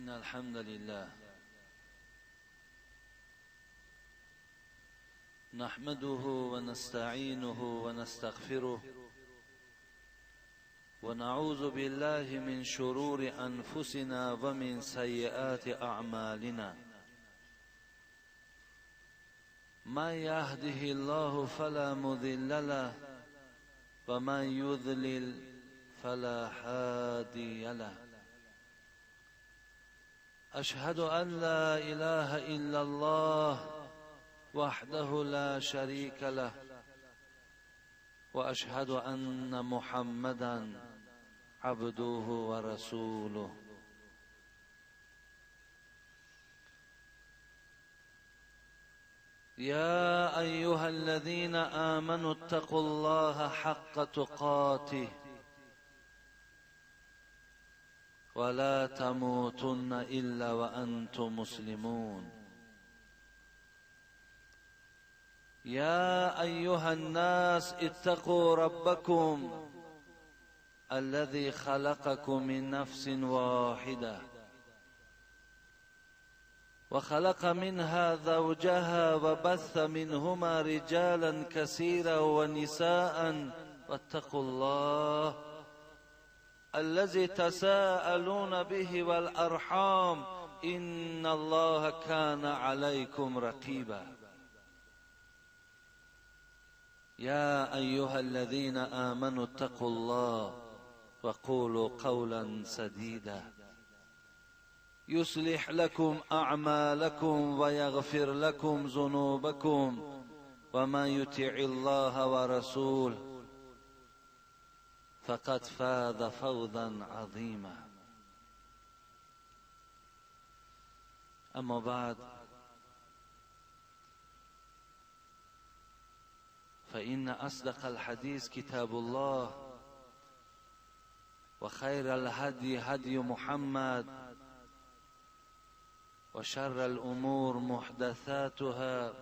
إن الحمد لله نحمده ونستعينه ونستغفره ونعوذ بالله من شرور أنفسنا ومن سيئات أعمالنا من يهده الله فلا مضل له ومن يضلل فلا هادي له أشهد أن لا إله إلا الله وحده لا شريك له وأشهد أن محمدا عبده ورسوله يا أيها الذين آمنوا اتقوا الله حق تقاته ولا تموتن إلا وأنتم مسلمون يا أيها الناس اتقوا ربكم الذي خلقكم من نفس واحدة وخلق منها زوجها وبث منهما رجالا كثيرا ونساء واتقوا الله الذي تساءلون به والأرحام إن الله كان عليكم رقيبا يا أيها الذين آمنوا اتقوا الله وقولوا قولا سديدا يصلح لكم أعمالكم ويغفر لكم ذنوبكم ومن يطع الله ورسوله فقد فاز فوزا عظيما أما بعد فإن أصدق الحديث كتاب الله وخير الهدي هدي محمد وشر الأمور محدثاتها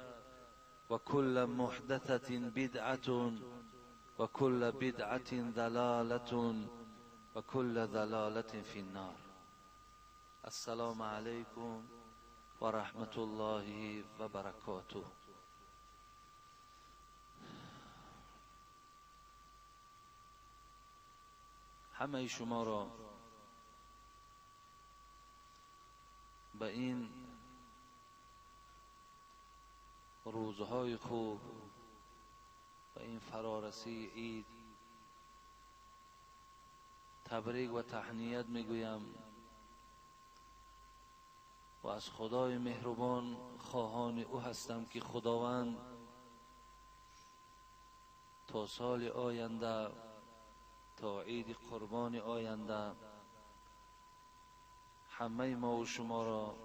وكل محدثة بدعة وكل بدعة ضلالة وكل ضلالة في النار. السلام عليكم ورحمة الله وبركاته. همه شما را به این روزهای خوب و این فرارسی عید تبریک و تهنیت میگویم و از خدای مهربان خواهان او هستم که خداوند تا سال آینده، تا عید قربان آینده، همه ما و شما را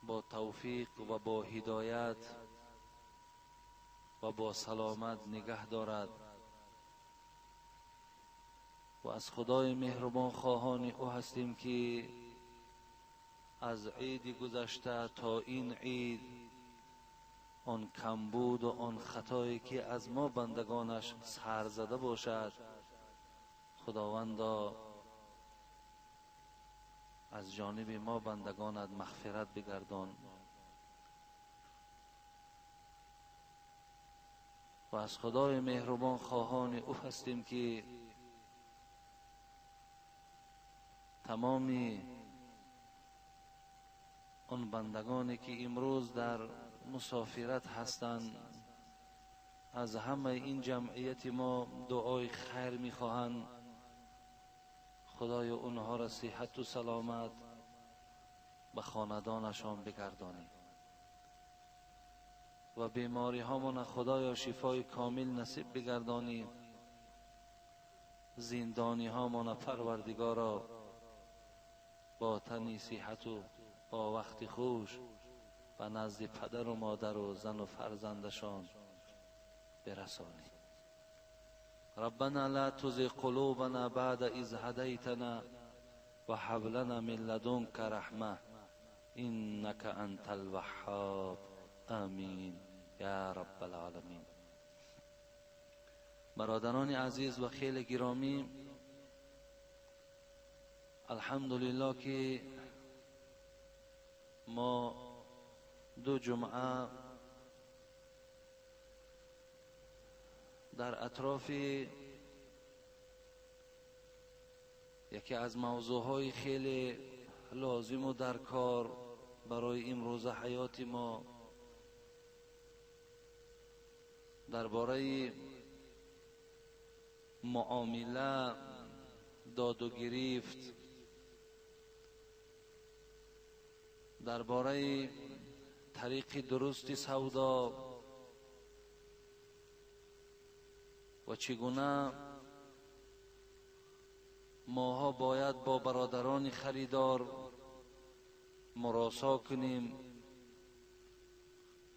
با توفیق و با هدایت و با سلامت نگه دارد و از خدای مهربان خواهان او هستیم که از عید گذشته تا این عید آن کمبود و آن خطایی که از ما بندگانش سر زده باشد، خداوندا از جانب ما بندگانت مغفرت بگردان و از خدای مهربان خواهان او هستیم که تمامی آن بندگانی که امروز در مسافرت هستند از همه این جمعیت ما دعای خیر میخواهند. خدای اونها را صحت و سلامت به خاندانشان بگردانی و بیماری هامان خدایا شفای کامل نصیب بگردانی. زندانی هامان پروردگارا با تنی صحت و با وقت خوش و نزد پدر و مادر و زن و فرزندشان برسانی. ربنا لا تزغ قلوبنا بعد إذ هديتنا وهب لنا من لدنك رحمة إنك أنت الوهاب. آمین یا رب العالمین. برادران عزیز و خیل گرامی، الحمدلله که ما دو جمعه در اطراف یکی از موضوعهای خیلی لازم و در کار برای امروز حیات ما درباره معامله، داد و گرفت، درباره طریق درست سودا و چگونه ماها باید با برادران خریدار مراسا کنیم،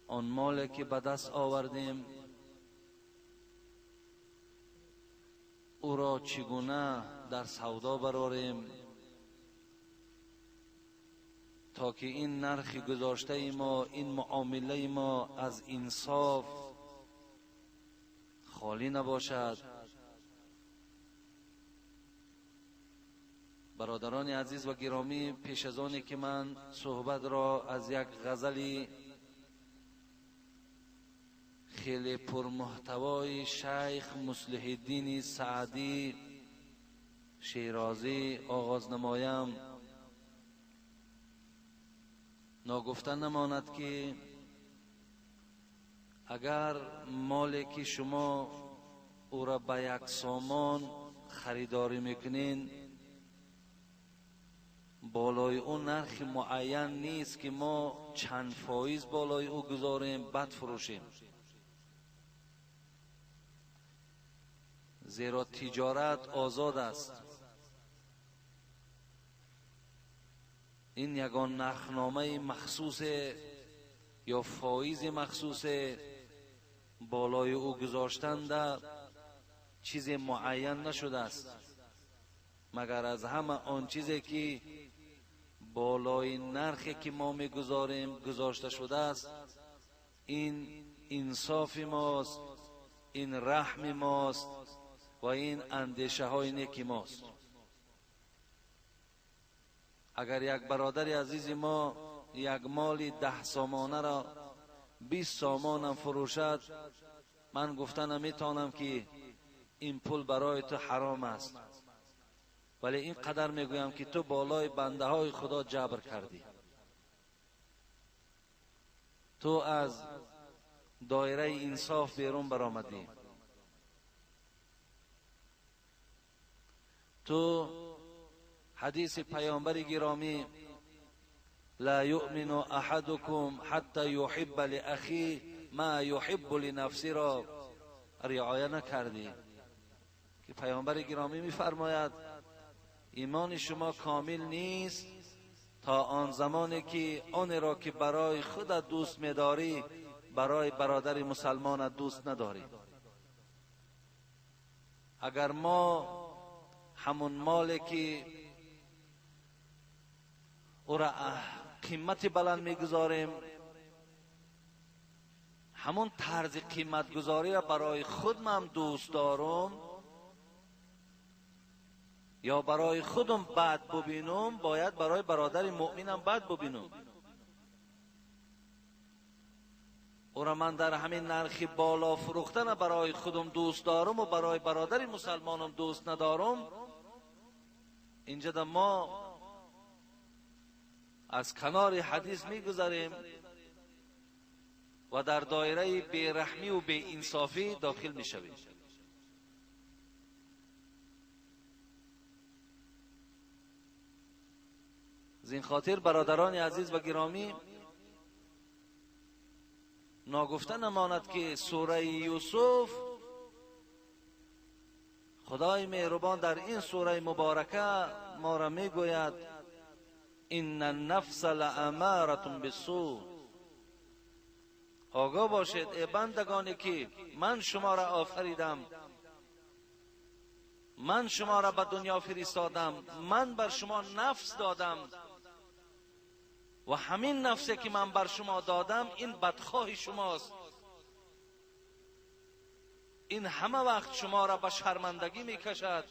آن مال که به دست آوردیم او را چگونه در سودا براریم تا که این نرخ گذاشته ما، این معامله ما از انصاف خالی نباشد. برادران عزیز و گرامی، پیش از آنی که من صحبت را از یک غزل خیلی پرمحتوای شیخ مصلح الدین سعدی شیرازی آغاز نمایم، ناگفته نماند که اگر مالی که شما او را به یک سامان خریداری میکنین، بالای او نرخ معین نیست که ما چند فایز بالای او گذاریم بد فروشیم، زیرا تجارت آزاد است. این یگان نرخنامه مخصوص یا فایز مخصوص بالای او گذاشتن در چیز معین نشده است، مگر از همه آن چیزی که بالای نرخی که ما میگذاریم گذاشته شده است، این انصاف ماست، این رحم ماست و این اندیشه های نیک ماست. اگر یک برادر عزیز ما یک مال 10 سامانه را 20 سامان هم فروشد، من گفته نمیتونم که این پول برای تو حرام است، ولی این قدر میگویم که تو بالای بنده های خدا جبر کردی، تو از دایره انصاف بیرون برآمدی، تو حدیث پیامبر گرامی لا یؤمن احدکم حتی یحب لاخیه ما یحب لنفسه را رعایت نکردی، که پیامبر گرامی میفرماید ایمان شما کامل نیست تا آن زمانی که آن را که برای خودت دوست می‌داری برای برادر مسلمانت دوست نداری. اگر ما همون مالی که او را قیمت بلند میگذاریم، همون طرز قیمت گذاری را برای خودم هم دوست دارم یا برای خودم بد ببینم، باید برای برادر مؤمنم بد ببینم. او را من در همین نرخ بالا فروختن برای خودم دوست دارم و برای برادر مسلمانم دوست ندارم. اینجا در ما از کنار حدیث میگذریم و در دایره بیرحمی و بی‌انصافی داخل میشویم. از این خاطر برادران عزیز و گرامی، ناگفته نماند که سوره یوسف، خدای مهربان در این سوره مبارکه ما را میگوید ان النفس لاماره بالسوء. آگاه باشید ای بندگانی که من شما را آفریدم، من شما را به دنیا فرستادم، من بر شما نفس دادم و همین نفسی که من بر شما دادم این بدخواه شماست، این همه وقت شما را به شرمندگی میکشد،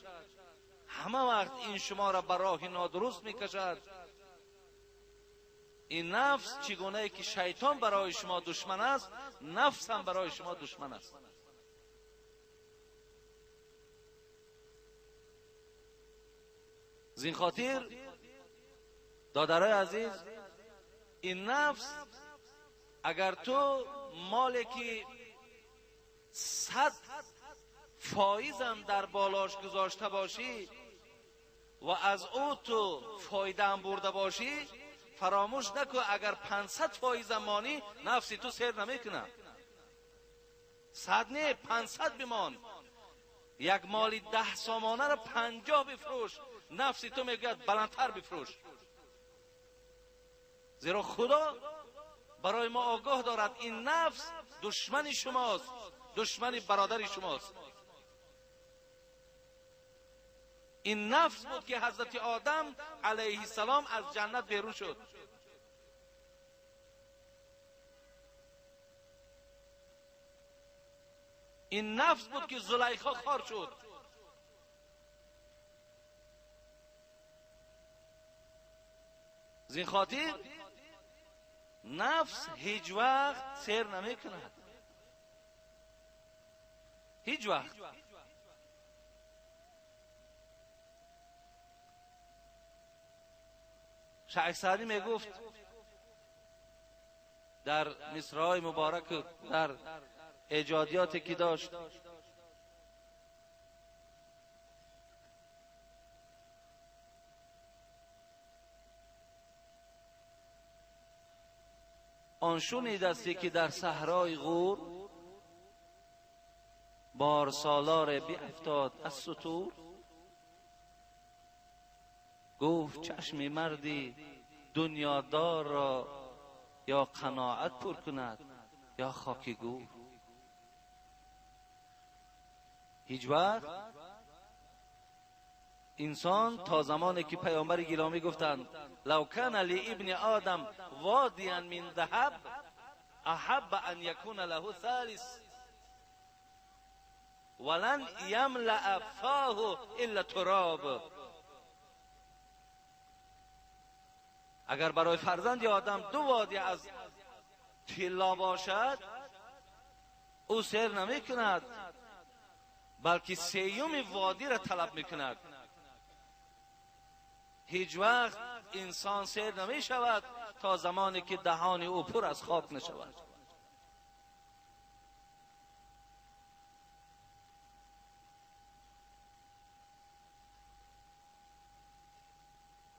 همه وقت این شما را به راه نادرست میکشد. این نفس چگونه که شیطان برای شما دشمن است، نفس هم برای شما دشمن است. زین خاطر دادرای عزیز، این نفس اگر تو مالی که 100 فایز هم در بالاش گذاشته باشی و از او تو فایده هم برده باشی، فراموش نکن اگر 500 فایز هم مانی، نفسی تو سیر نمیکنه. 100 نه، 500 بمان. یک مالی 10 سامانه را 50 بفروش، نفسی تو میگوید بلندتر بفروش. زیرا خدا برای ما آگاه دارد این نفس دشمن شماست، دشمن برادر شماست. این نفس بود که حضرت آدم علیه السلام از جنت بیرون شد. این نفس بود که زلیخا خار شد. زین خاطر نفس هیچ وقت سیر نمی کند، هیچ وقت. شیخ سعدی می گفت در مصرع‌های مبارک، در ایجادیاتی که داشت، آن شنیدستی که در صحرای غور بار سالار بیفتاد از ستور، گفت چشم مردی دنیادار را یا قناعت پر کند یا خاک گور. هیچ وقت انسان تا زمانی که پیامبر گرامی گفتند لو کان لابن آدم وادیا من ذهب احب ان یکون له ثالث ولن یملأ فاه الا تراب. اگر برای فرزند آدم 2 وادی از طلا باشد، او سیر نمی کند، بلکه سیوم وادی را طلب می کند. هیچ وقت انسان سیر نمی شود تا زمانی که دهان او پر از خاک نشود.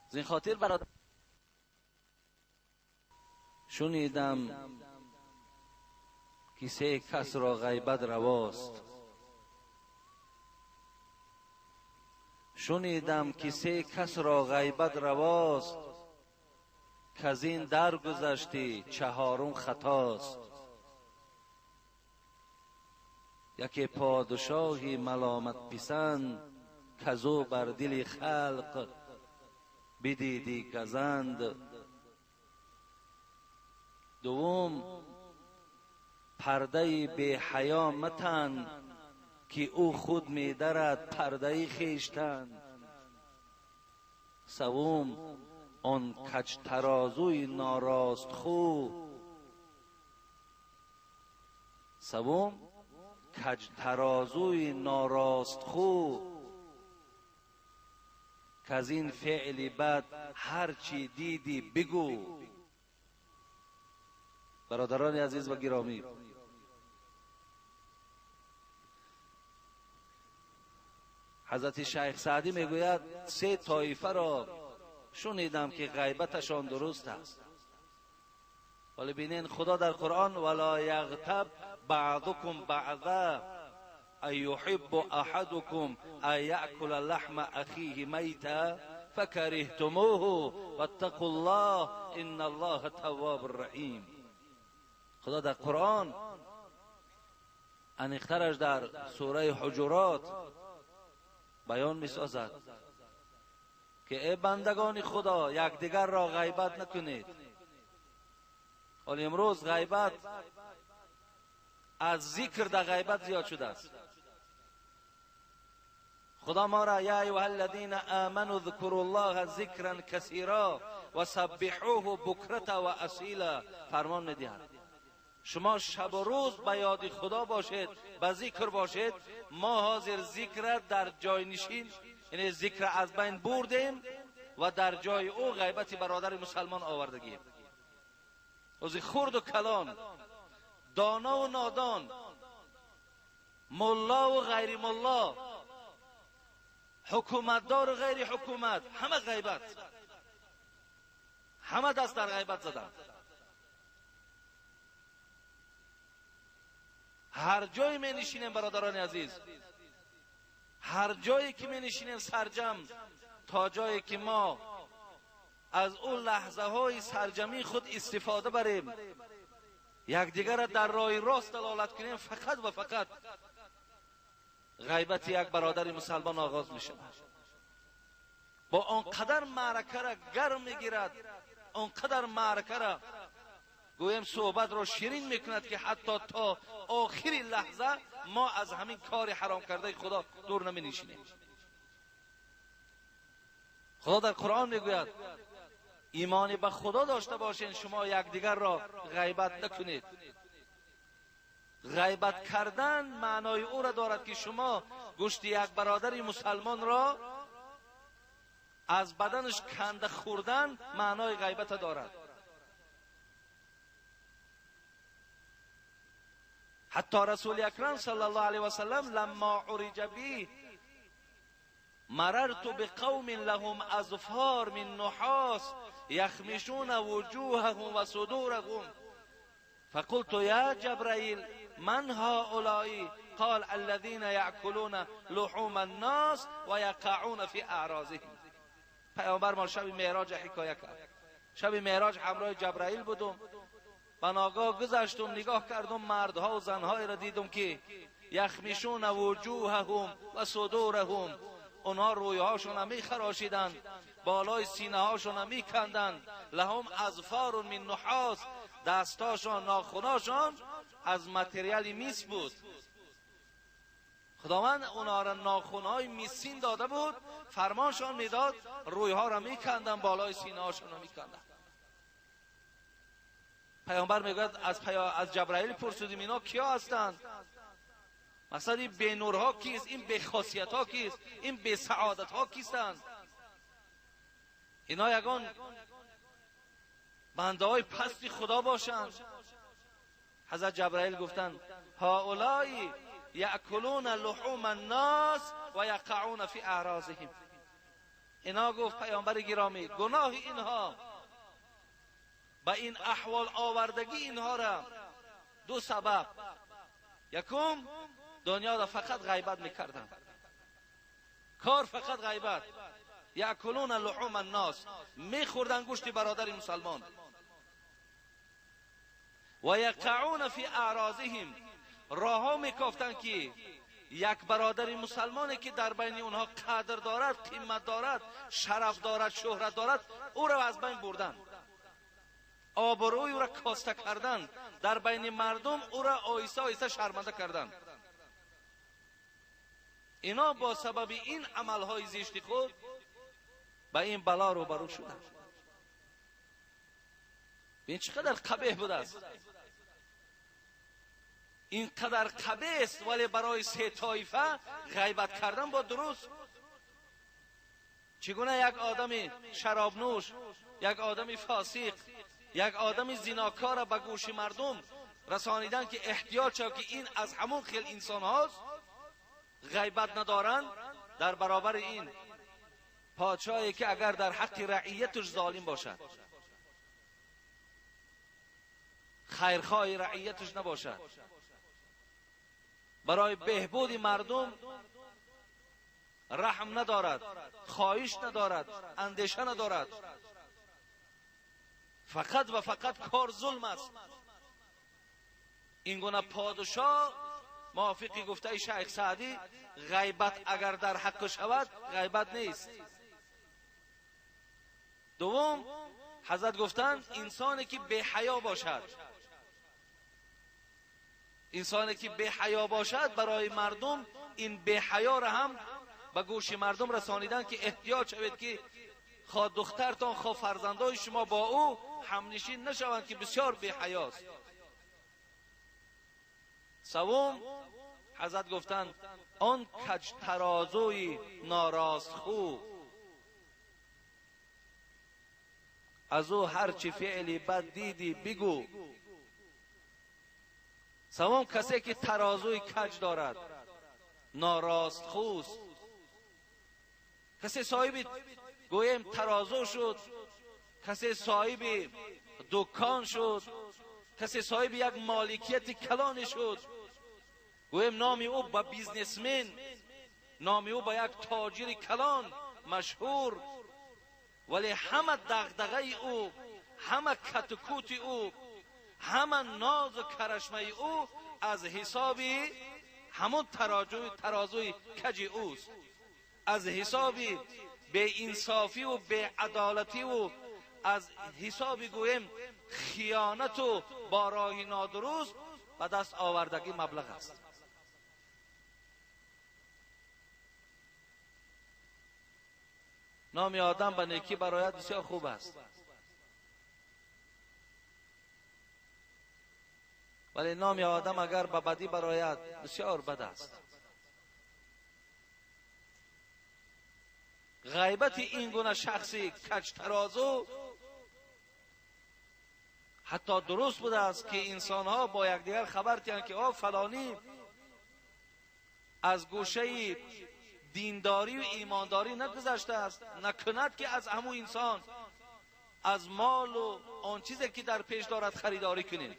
زین خاطر برادر شنیدم که 3 کس را غیبت رواست. شنیدم که 3 کس را غیبت رواست، که از این در گذشتی 4 خطاست. یکی پادشاهی ملامت پسند، کزو بر دل خلق بدیدی گزند. دوم پرده بی حیا متن، که او خود می درد پرده خویشتن. سوم آن کج ترازوی ناراست خو. سوم کج ترازوی ناراست خو، که از این فعل بد هرچی دیدی بگو. برادران عزیز و گرامی، حضرت شیخ سعدی میگوید 3 طایفه را شنیدم که غیبتشان درست است. ولی بینین خدا در قرآن ولا یغتب بعضکم بعضا ایحب احدکم ان یأکل لحم اخیه میتا فکرهتموه واتقوا الله ان الله تواب رحیم. خدا در قرآن انیقترش در سوره حجرات بیان می سازد که ای بندگان خدا یکدیگر را غیبت نکنید. ولی امروز غیبت از ذکر در غیبت زیاد شده است. خدا ما را یا ایها الذین آمنوا اذکروا الله ذکرا کثیرا و سبحوه بکرة و اصیلا فرمان میدهد. شما شب و روز به یاد خدا باشید، به ذکر باشید. ما حاضر ذکر در جای نشین، یعنی ذکر از بین بردیم و در جای او غیبت برادر مسلمان آوردگیم. از خرد و کلان، دانا و نادان، ملا و غیر ملا، حکومتدار و غیر حکومت، همه غیبت، همه دست در غیبت زدن. هر جایی می نشینیم برادران عزیز، هر جایی که می نشینیم سرجم، تا جایی که ما از اون لحظه های سرجمی خود استفاده بریم، یکدیگر را در راه راست دلالت کنیم، فقط و فقط غیبت یک برادر مسلمان آغاز می شود. با آنقدر معرکه را گرم می گیرد، آنقدر معرکه را گویم صحبت را شیرین میکند که حتی تا آخرین لحظه ما از همین کار حرام کرده خدا دور نمی نشینیم. خدا در قرآن میگوید ایمان به خدا داشته باشین، شما یکدیگر را غیبت نکنید. غیبت کردن معنای او را دارد که شما گوشت یک برادر مسلمان را از بدنش کنده خوردن معنای غیبت دارد. حتی رسول اکرم صلی الله علیه و سلم لما عرج بی مررت بقوم لهم اظفار من نحاس یخمشون وجوههم و صدورهم فقلت یا جبرائیل من هؤلاء؟ قال الذين یأکلون لحوم الناس و یقعون فی اعراضهم. پیامبر ما شب معراج حکایه کرد. شب معراج همراه جبرائیل بودم، بناگاه گذشتم، نگاه کردم مردها و زنهایی را دیدم که یخمشون وجوههم و صدورهم، اونها رویهاشون می خراشیدند، بالای سینه هاشون می کندند، لهم اظفار من نحاس، دستاشان ناخوناشان از متریال میس بود. خداوند اونها را ناخونهای میسین داده بود، فرمانشان میداد رویها را میکندن، بالای سینه هاشون را میکندن. پیامبر میگوید از جبرائیل پرسیدیم اینا کیا هستند؟ مثلا این بی نورها کیست؟ این بی خاصیت ها کیست؟ این بی سعادت ها کیستند؟ اینا یگان بنده های پستی خدا باشند. حضرت جبرائیل گفتند هؤلاء یأکلون لحوم الناس و یقعون فی اعراضهم. اینا گفت پیامبر گرامی گناه اینها به این احوال آوردگی اینها را دو سبب. یکم دنیا را فقط غیبت میکردن، کار فقط غیبت، یأکلون لحوم الناس، میخوردن گوشت برادر مسلمان، و یقعون فی اعراضهم، راهها میکافتن که یک برادر مسلمانی که در بین اونها قدر دارد، قیمت دارد، شرف دارد، شهرت دارد، او را از بین بردن، آبروی او را کاسته کردن، در بین مردم او را آیسته آیسته شرمنده کردن. اینا با سبب این عملهای زشت خود به این بلا روبرو شدند. این چقدر قبیح بوده است، این قدر قبیح است، ولی برای سه طایفه غیبت کردن با درست. چگونه یک آدم شراب نوش، یک آدم فاسق، یک آدم زیناکار را به گوش مردم رسانیدن که احتیاط شد که این از همون خیل انسان هاست، غیبت ندارند، در برابر این پادشاهی که اگر در حق رعیتش ظالم باشد، خیرخواه رعیتش نباشد، برای بهبود مردم رحم ندارد، خواهش ندارد، اندیشه ندارد، فقط و فقط کار ظلم است. این گونه پادشاه موافقی گفته شیخ سعدی غیبت اگر در حق شود غیبت نیست. دوم حضرت گفتند انسانی که بی حیا باشد، انسانی که بی حیا باشد برای مردم این بی حیا را هم به گوش مردم رسانیدن که احتیاط شوید که خواه دخترتان خواه فرزندای شما با او همنشین نشوند که بسیار بی حیاست. سوم، حضرت گفتند آن کج ترازوی ناراست خو، از او هرچی فعلی بد دیدی بگو. سوم، کسی که ترازوی کج دارد، ناراست خوست، کسی صاحب گویم ترازو شد، کسی صاحب دکان شد، کسی صاحب یک مالکیت کلانی شد، گویم نام او به businessman، نام او به یک تاجر کلان مشهور، ولی همه دغدغه او، همه کت و کوت او، همه ناز و کرشمه او از حساب همون ترازوی کج اوست، از حساب به انصافی و به عدالتی و از حساب گویم خیانت و با راه نادرست به دست آوردگی مبلغ است. نام آدم به نیکی برایت بسیار خوب است، ولی نام آدم اگر به بدی برایت بسیار بد است. غیبت این گونه شخصی کج ترازو حتی درست بوده است که انسان ها با یکدیگر خبر تیند که آ فلانی از گوشه دینداری و ایمانداری نگذشته است، نکند که از همون انسان از مال و آن چیزی که در پیش دارد خریداری کنیم.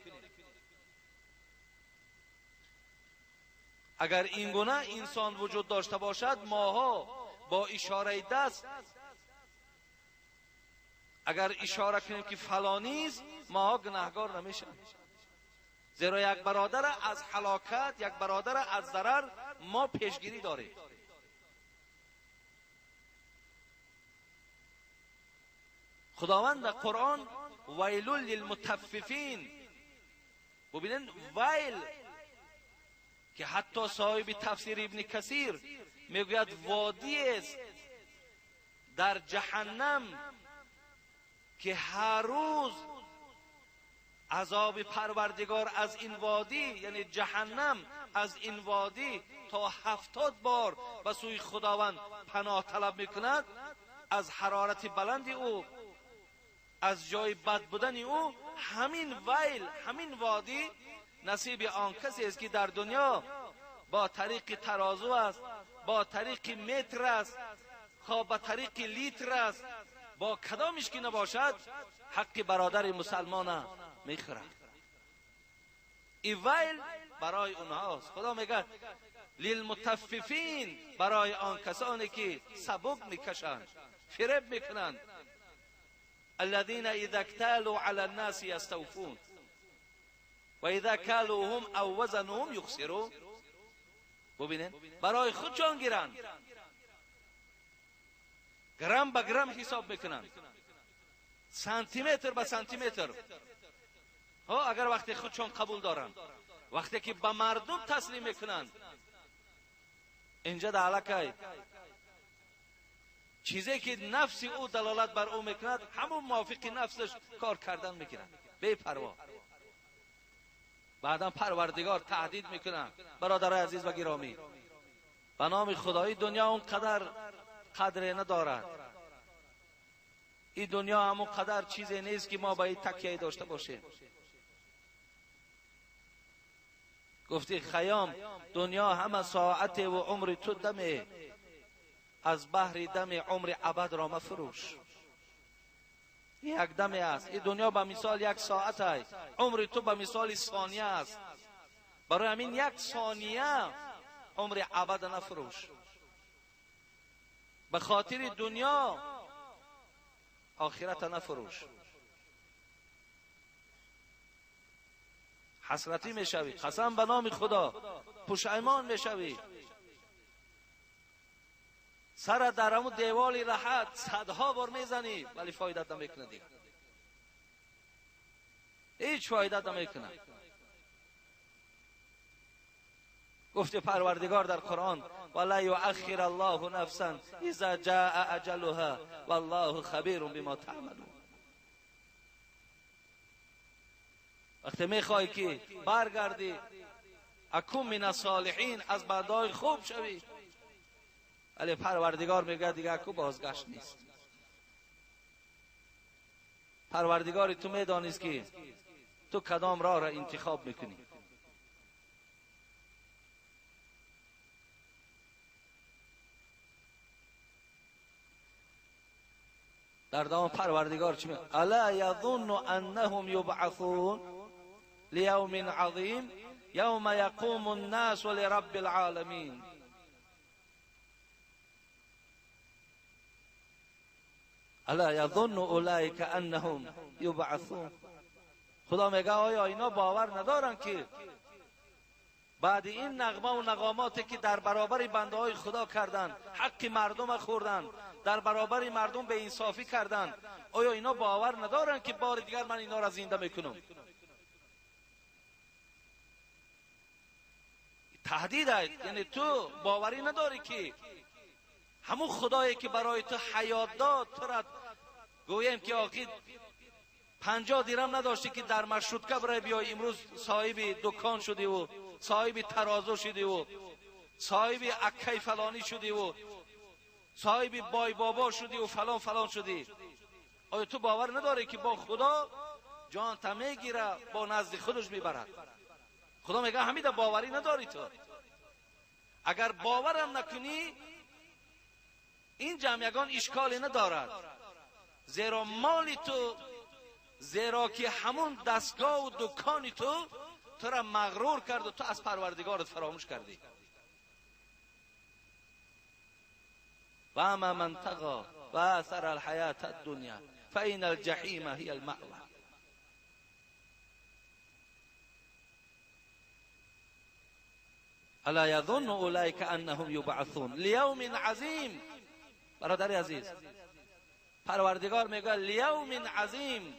اگر این گونه انسان وجود داشته باشد، ماها با اشاره دست اگر اشاره کنیم که فلانی است، ماها گناهگار نمیشیم، زیرا یک برادر از هلاکت، یک برادر از ضرر ما پیشگیری داریم. خداوند در قرآن ویل للمطففین، ببینن ویل که حتی صاحب تفسیر ابن کثیر میگوید وادی است در جهنم که هر روز عذاب پروردگار از این وادی، یعنی جهنم، از این وادی تا 70 بار به سوی خداوند پناه طلب میکند، از حرارت بلند او، از جای بد بودن او، همین ویل، همین وادی نصیب آن کسی است که در دنیا با طریق ترازو است، با طریق متر است، خواه با طریق لیتر است، با کدامش که نباشد حق برادر مسلمان میخورد. این ویل برای اونهاست. خدا میگه للمطففین، برای آن کسانی که سبک میکشند، فریب میکنند. الذين اذا اكتالوا على الناس يستوفون و اذا كالوهم او وزنوهم يخسرون. ببینن برای خودشان گیرند، گرم به گرم حساب میکنند، سانتیمتر به سانتیمتر. ها اگر وقتی خودشان قبول دارند، وقتی که به مردم تسلیم میکنند، اینجا در علاقه چیزی که نفس او دلالت بر او میکند، همون موافق نفسش کار کردن میگیرد، بی پروا. بعدا پروردگار تهدید میکنه. برادرای عزیز و گرامی، به نام خدایی دنیا اونقدر قدر ندارد. این دنیا همون قدر چیزی نیست که ما به این تکیه داشته باشیم. گفتی خیام دنیا همه ساعت و عمر تو دمه، از بحر دم عمر ابد را مفروش. یک دم است. این دنیا به مثال یک ساعت است، عمر تو به مثال ثانیه است. برای همین یک ثانیه عمر ابد نفروش. به خاطر دنیا آخرت نفروش. حسرتی میشوی، قسم به نام خدا پشیمان میشوی. سر در همون دیوال راحت صدها بار میزنی ولی فایده نمیکنه دیگه، هیچ فایده نمیکنه. گفت پروردگار در قرآن ولا يؤخر الله نفسا اذا جاء اجلها والله خبیر بما تعملون. وقتی میخوای که برگردی اکون من الصالحین، از بندهای خوب شوی، ولی پروردگار میگه دیگه اکو بازگشت نیست. پروردگار تو میدانیست که تو کدام راه را انتخاب میکنی. در دوام پروردگار چی میگه؟ الا یظن انهم یبعثون لیوم عظیم یوم یقوم الناس لرب العالمین. الا یظن اولئک انهم یبعثون. خدا میگه آیا اینا باور ندارن که بعد این نغمه و نغاماتی که در برابر بنده های خدا کردن، حق مردم خوردن، در برابر مردم به انصافی کردن، آیا اینا باور ندارن که بار دیگر من اینا را زنده میکنم؟ تهدید است. یعنی تو باوری نداری که همون خدایی که برای تو حیات داد، تو را گویم که آخر 50 درم نداشتی که در مشروطه برای بیای، امروز صاحب دکان شدی و صاحب ترازو شدی و صاحب اکی فلانی شدی و صاحب بای بابا شدی و فلان فلان شدی. آیا تو باور نداری که با خدا جان تا میگیره، با نزد خودش میبرد؟ خدا میگه همین باوری نداری تو. اگر باورم نکنی این جمع یگان اشکالی ندارد، زیرا مال تو، زیرا که همون دستگاه و دکان تو تو را مغرور کرد و تو از پروردگارت فراموش کردی. و اما من طغی و آثر الحیاة الدنیا فإن الجحیم هی المأوی. الا یظن اولئک انهم یبعثون لیوم عظیم. برادر عزیز، پروردگار میگه لیوم عظیم.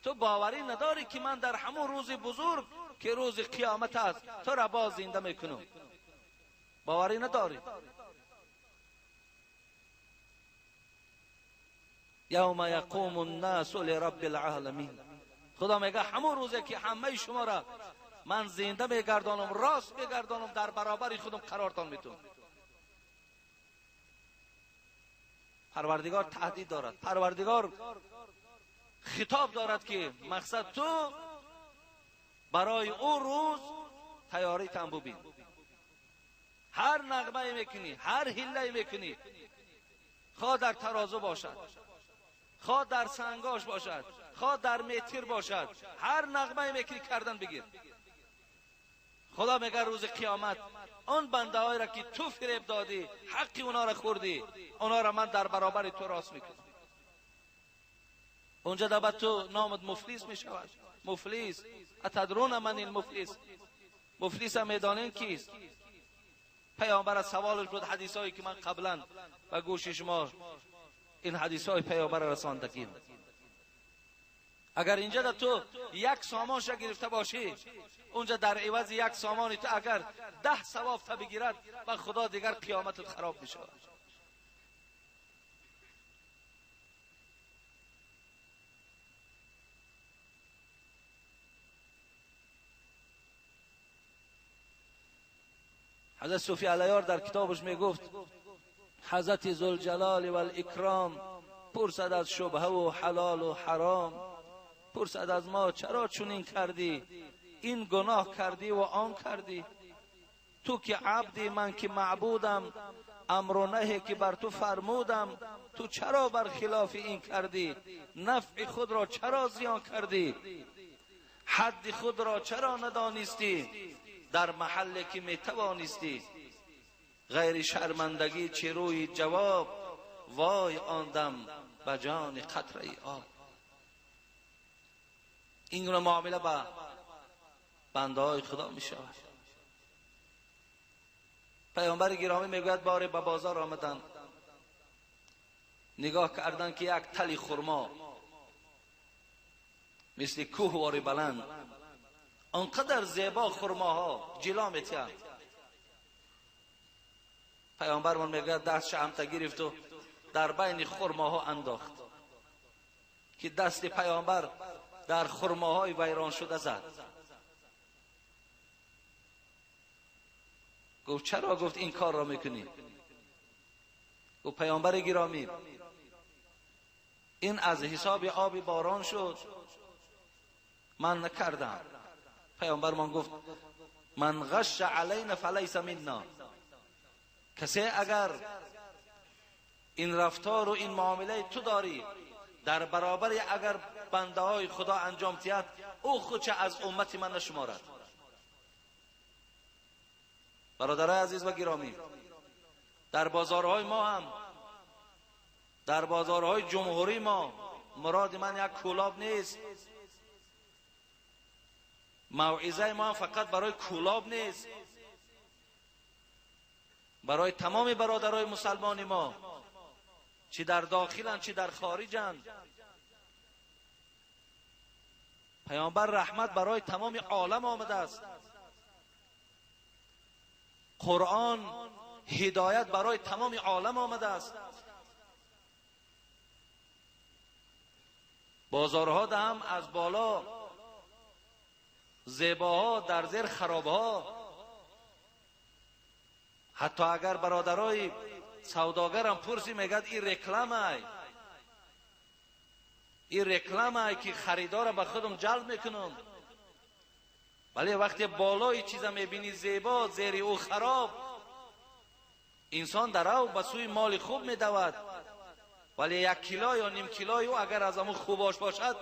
تو باوری نداری که من در همون روز بزرگ که روز قیامت است تو را باز زنده میکنم. باوری نداری. یوم یقوم الناس لرب العالمین. خدا میگه همون روزی که همه شما را من زنده میگردانم، راست میگردانم، در برابر خودم قرارتان میتونم. پروردگار تهدید دارد، پروردگار خطاب دارد که مقصد تو برای او روز تیاری تن ببین. هر نغمه میکنی، هر حیله میکنی، خواه در ترازو باشد، خواه در سنگاش باشد، خواه در متر باشد، هر نغمه میکنی کردن بگیر. خدا میگه روز قیامت آن بنده های را که تو فریب دادی، حق اونا را خوردی، اونا را من در برابر تو راست میکنم. اونجا دبت تو نامت مفلس میشود. مفلس، اتدرون من المفلس؟ مفلس هم میدانین کیست؟ پیامبر از سوالش بود، حدیث هایی که من قبلا به گوش شما این حدیث های پیامبر رساندگیم. اگر اینجا در تو یک سامانش گرفته باشی، اونجا در عوض یک سامانی تو اگر 10 ثواب تا بگیرد و خدا دیگر قیامتت خراب میشود. حضرت صوفی علیار در کتابش میگفت حضرت ذوالجلال والاکرام پرسد از شبهه و حلال و حرام، پرسد از ما چرا چنین کردی، این گناه کردی و آن کردی، تو که عبدی من که معبودم، امر و نهی که بر تو فرمودم، تو چرا بر خلاف این کردی، نفع خود را چرا زیان کردی، حد خود را چرا ندانستی، در محلی که می توانستی، غیر شرمندگی چه روی جواب، وای آن دم به جان قطره آب. این گونه معامله با بنده های خدا می شود. پیامبر گرامی میگوید باره به بازار آمدن، نگاه کردن که یک تلی خرما مثل کوه واری بلند، آنقدر زیبا خرماها جلا میتیند. Паёмбармон мегӯяд дастша амта гирифту дар байни хурмоҳо андохт, ки дасти паёмбар дар хурмоҳои вайрон шуда зад. Гуфт чаро гуфт ин корро мекунӣ? Гуфт паёмбари гиромӣ, ин аз ҳисоби оби борон шуд, ман накардам. Паёмбармон гуфт ман ғашша алайна фалайса минна. Касе агар ин рафтору ин муомилаи ту дорӣ дар баробари агар бандаҳои худо анҷом диҳад, ӯ худша аз уммати ман нашуморад. Бародарои азиз ва гиромӣ, дар бозорҳои мо ҳам, дар бозорҳои ҷумҳурии мо, муроди ман як кӯлоб нест, мавъизаи мо ҳам фақат барои кӯлоб нест, барои тамоми бародарои мусалмони мо, чӣ дар дохиланд, чӣ дар хориҷанд. Паёмбар раҳмат барои тамоми олам омадааст. Қуръон ҳидоят барои тамоми олам омадааст. Бозорҳо ҳам аз боло зебоҳо, дар зер харобҳо. Ҳатто агар бародарои савдогарам пурсӣ, мегӯяд ин рекламай, ин рекламай ки харидора ба худам ҷалб мекунам. Вале вақте болои чиза мебинӣ зебо, зери ӯ хароб, инсон дар ав ба сӯи моли хуб медавад. Вале як кило ё ним килои ӯ агар аз ҳамун хубош бошад,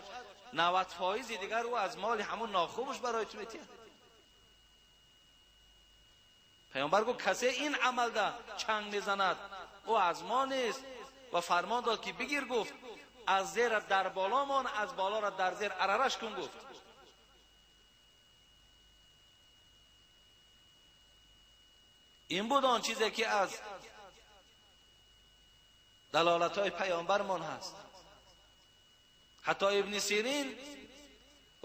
90% дигар ӯ аз моли ҳамун нохубаш барои ту метиҳад. Паёмбар гуфт касе ин амалда чанг мезанад, ӯ аз мо нест. Ва фармон дод ки бигир, гуфт аз зера дар боло мон, аз болора дар зер арараш кун, гуфт. Ин буд он чизе ки аз далолатҳои паёмбармон ҳаст. Ҳатто Ибни Сирин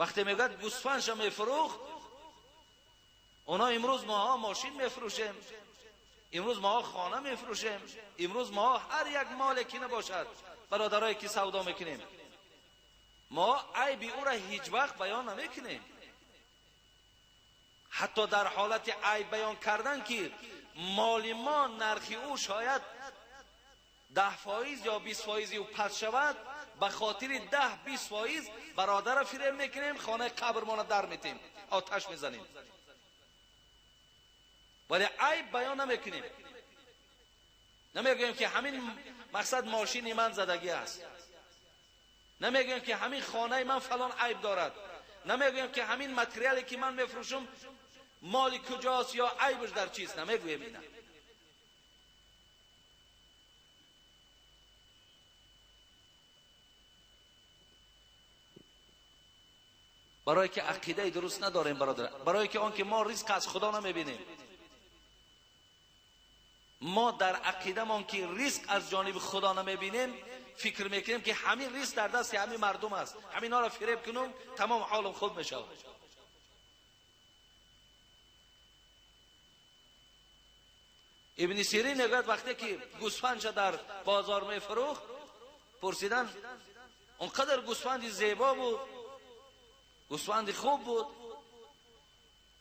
вақте мегӯяд гӯсфандша мефурӯхт, оно имрӯз моҳо мошин мефурӯшем, имрӯз моҳо хона мефурӯшем, имрӯз моҳо ҳар як моле ки набошад, бародарое ки савдо мекунем, мо айби ӯра ҳеҷ вақт баён намекунем. Ҳатто дар ҳолати айб баён кардан ки моли мо нархи ӯ шояд 10% ё 20% ӯ пас шавад, ба хотири 10-20% бародарро фиреб мекунем, хонаи қабрмонро дар метем, оташ мезанем. Вале айб баён намекунем. Намегӯем ки ҳамин мақсад мошини ман задагӣ аст, намегӯем ки ҳамин хонаи ман фалон айб дорад, намегӯем ки ҳамин материале ки ман мефурӯшам моли куҷост ё айбаш дар чист, намегӯем ина. Барое ки ақидаи дуруст надорем бародар, барое ки он ки мо ризқ аз худо намебинем. Мо дар ақидамон ки ризқ аз ҷониби худо намебинем, фикр мекунем ки ҳамин ризқ дар дасти ҳамин мардум аст, ҳаминҳоро фиреб кунум, тамом ҳолам хуб мешавад. Ибни Сирин мегӯяд вақте ки гӯсфандша дар бозор мефурӯхт, пурсидан он қадар гӯсфанди зебо буд, гӯсфанди хуб буд.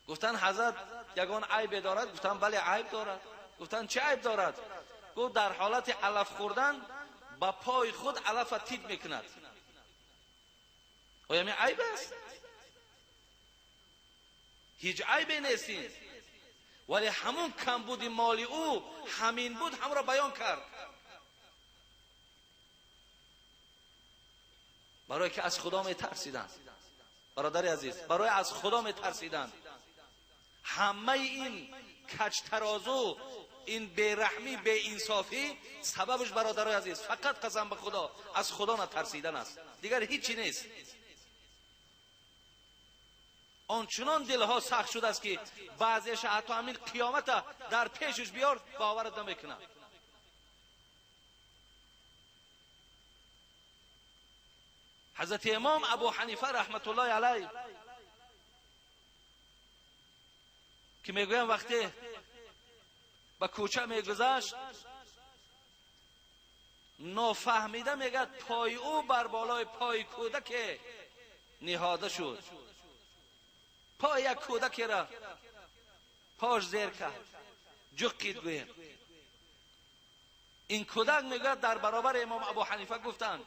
Гуфтан ҳазрат ягон айбе дорад? Гуфтан бале, айб дорад. Гуфтан чӣ айб дорад? Гуфт дар ҳолати алаф хӯрдан ба пои худ алафа тит мекунад. Оё ин айб аст? Ҳеҷ айбе нест ин. Вале ҳамун камбуди моли ӯ ҳамин буд, ҳамро баён кард. Барое ки аз худо метарсиданд. Бародари азиз, барои аз худо метарсиданд. Ҳамаи ин каҷтарозу, ин бераҳмӣ, беинсофӣ сабабаш бародарои азиз фақат қасам ба худо аз худо натарсидан аст, дигар ҳеҷ нест. Ончунон дилҳо сахт шудааст ки баъзеша ҳатто ҳамин қиёмата дар пешаш биёр боварат намекунад. Ҳазрати имом Абу Ҳанифа раҳматуллоҳи алайҳ ки мегӯям вақте به کوچه میگذشت، نافهمیده میگه پای او بر بالای پای کودک نهاده شد. پای یک کودک را پاش زیر کرد، جقید گویم. این کودک میگه در برابر امام ابو حنیفه گفتند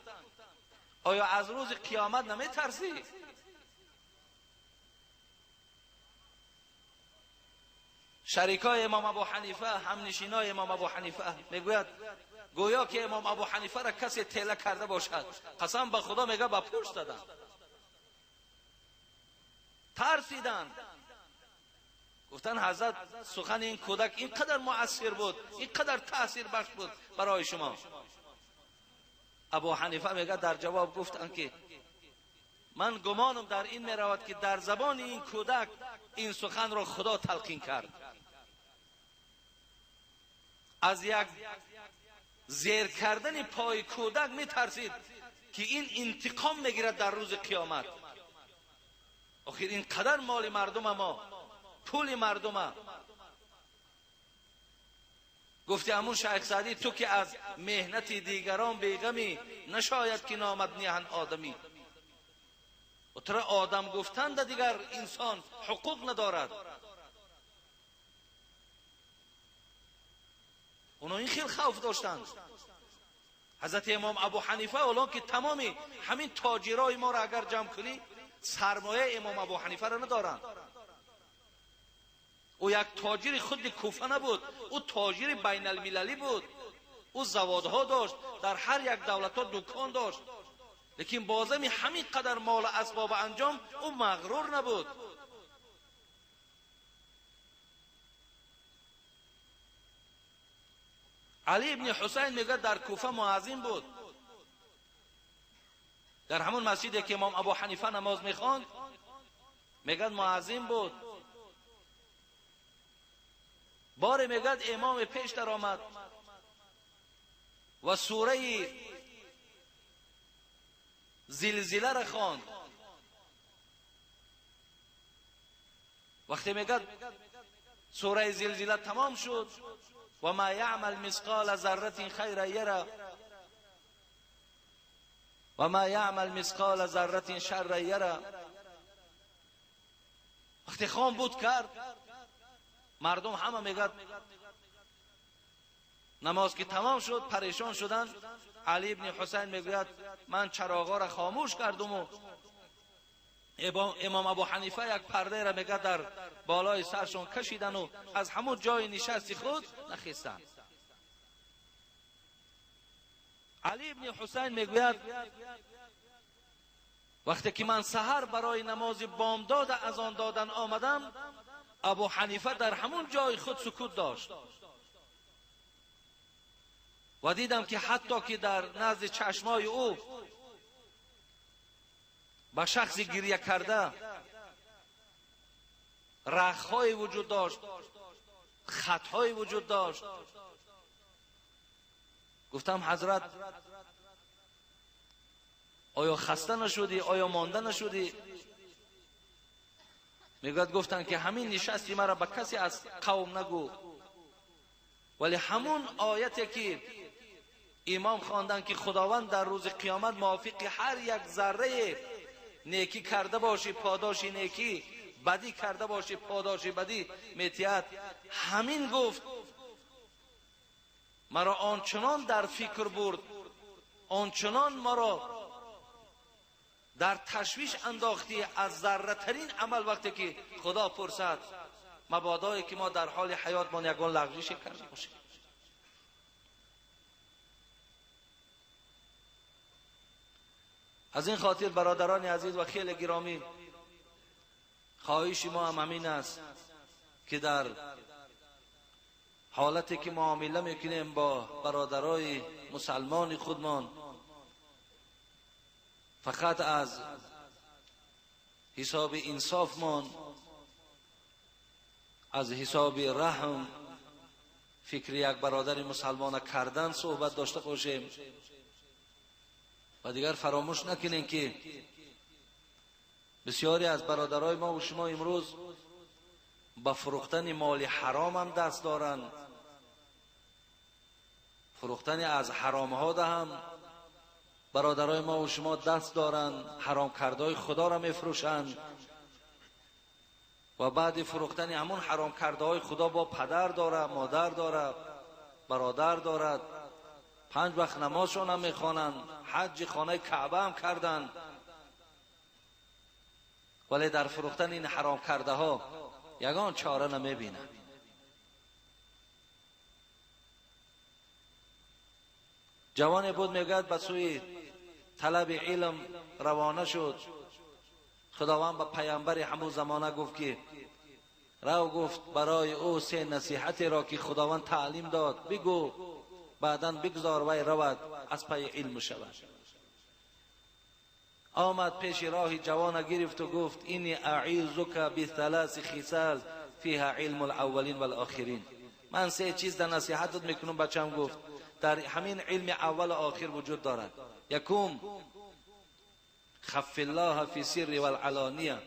آیا از روز قیامت نمی ترسی؟ شریکای امام ابو حنیفه، همنشینای امام ابو حنیفه میگوید گویا که امام ابو حنیفه را کسی تله کرده باشد. قسم به خدا میگه با پشت دادن، ترسیدن. گفتن حضرت سخن این کودک اینقدر مؤثر بود، اینقدر تاثیر بخش بود برای شما. ابو حنیفه میگه در جواب گفتن که من گمانم در این میرود که در زبان این کودک این سخن را خدا تلقین کرد. از یک زیر کردن پای کودک میترسید که این انتقام میگیرد در روز قیامت. آخر این قدر مال مردم ما، پول مردم. گفتی همون شیخ سعدی تو که از مهنت دیگران بیغمی، نشاید که نامد نیهن آدمی. و تر آدم گفتن دیگر انسان حقوق ندارد. اونا این خیلی خوف داشتند. حضرت امام ابو حنیفه اولان که تمامی همین تاجرای ما را اگر جمع کنی سرمایه امام ابو حنیفه را ندارند. او یک تاجر خود کوفه نبود، او تاجر بین المللی بود. او زوادها داشت، در هر یک دولت ها دکان داشت، لیکن بازمی همین قدر مال اسباب انجام او مغرور نبود. علی ابن حسین میگه در کوفه مؤذن بود، در همون مسجدی که امام ابو حنیفه نماز میخواند میگه مؤذن بود. باره میگه امام پیش در آمد و سوره زلزله را خواند. وقتی میگه سوره زلزله تمام شد، و ما یعمل مثقال ذره خیرا یره و ما یعمل مثقال ذره شرا یره. وقتی خان بود کرد، مردم همه میگه نماز که تمام شد پریشان شدن. علی ابن حسین میگوید من چراغا را خاموش کردم و امام ابو حنیفه یک پرده را میگه در بالای سرشون کشیدن و از همون جای نشست خود نخیستن. علی ابن حسین میگوید وقتی که من سحر برای نماز بامداد اذان دادن آمدم، ابو حنیفه در همون جای خود سکوت داشت و دیدم که حتی که در نزد چشمای او با شخصی گریه کرده رخهای وجود داشت، خطهای وجود داشت. گفتم حضرت آیا خسته نشدی؟ آیا مانده نشدی؟ میگوید گفتن که همین نشستی مرا به کسی از قوم نگو، ولی همون آیتی که امام خواندن که خداوند در روز قیامت موافق هر یک ذره نیکی کرده باشی پاداش نیکی، بدی کرده باشی پاداش بدی میتید، همین گفت مرا آنچنان در فکر برد، آنچنان مرا در تشویش انداختی از ذره ترین عمل. وقتی که خدا پرسد مبادایی که ما در حال حیات ما یگان لغزش کرده باشیم. از این خاطر برادران عزیز و خیلی گرامی، خواهش ما هم همین است که در حالتی که معامله میکنیم با برادرای مسلمان خودمان، فقط از حساب انصافمان، از حساب رحم، فکر یک برادر مسلمان کردن صحبت داشته باشیم. و دیگر فراموش نکنیم که بسیاری از برادرای ما و شما امروز با فروختن مال حرام هم دست دارند، Фурӯхтани аз ҳаромҳо даҳам бародарои мо ва шумо даст доранд, ҳаром кардаҳои худоро мефурӯшанд ва баъди фурӯхтани ҳамон ҳаром кардаҳои худо бо падар дорад, модар дорад, бародар дорад, 5 вақт намозшон ҳам мехонанд, ҳаҷи хонаи каъба ҳам карданд, вале дар фурӯхтани ин ҳаром кардаҳо ягон чора намебинанд. ҷавоне буд, мегӯяд, ба сӯи талаби илм равона шуд. Худованд ба паямбари ҳамун замона гуфт ки рав, гуфт барои ӯ 3 насиҳатеро ки худованд таълим дод бигӯ, баъдан бигзор вай равад аз пайи илм шавад. Омад пеши роҳи ҷавона гирифту гуфт инни аъизука бисаласи хисал фиҳа илму лаввалин валохирин. Ман 3 чиз дар насиҳатат мекунам, бачам, гуфт, дар ҳамин илми аввалу охир вуҷуд дорад. Якум, خف الله فی سر والعلانیه.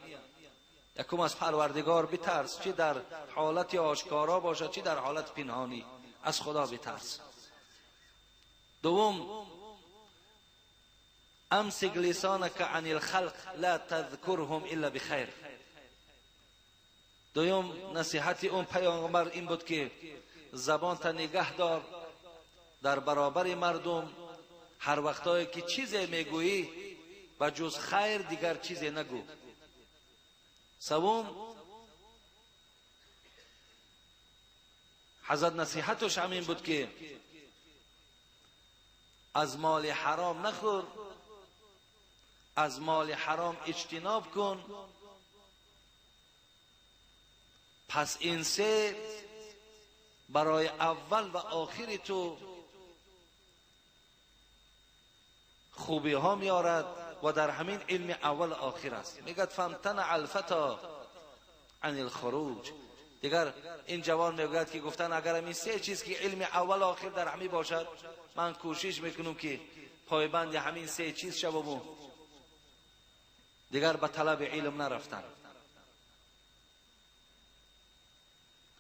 یکم از پروردگار بترس، چی در حالت آشکارا باشد چی در حالت پنهانی، از خدا بترس. دوم، امسک لسانک عن الخلق لا تذکرهم الا بخیر. دوم نصیحت اون پیامبر این بود که زبان تا نگه دار در برابر مردم، هر وقتایی که چیزی میگویی و جز خیر دیگر چیزی نگو. سوم، حضرت نصیحتش همین بود که از مال حرام نخور، از مال حرام اجتناب کن. پس این 3 برای اول و آخر تو خوبی ها میارد و در همین علم اول آخر است. میگد فامتنع الفتا عن الخروج. دیگر این جوان میگوید که گفتن اگر این 3 چیز که علم اول آخر در همین باشد، من کوشش میکنم که پایبند همین 3 چیز شوم و دیگر به طلب علم نرفتن.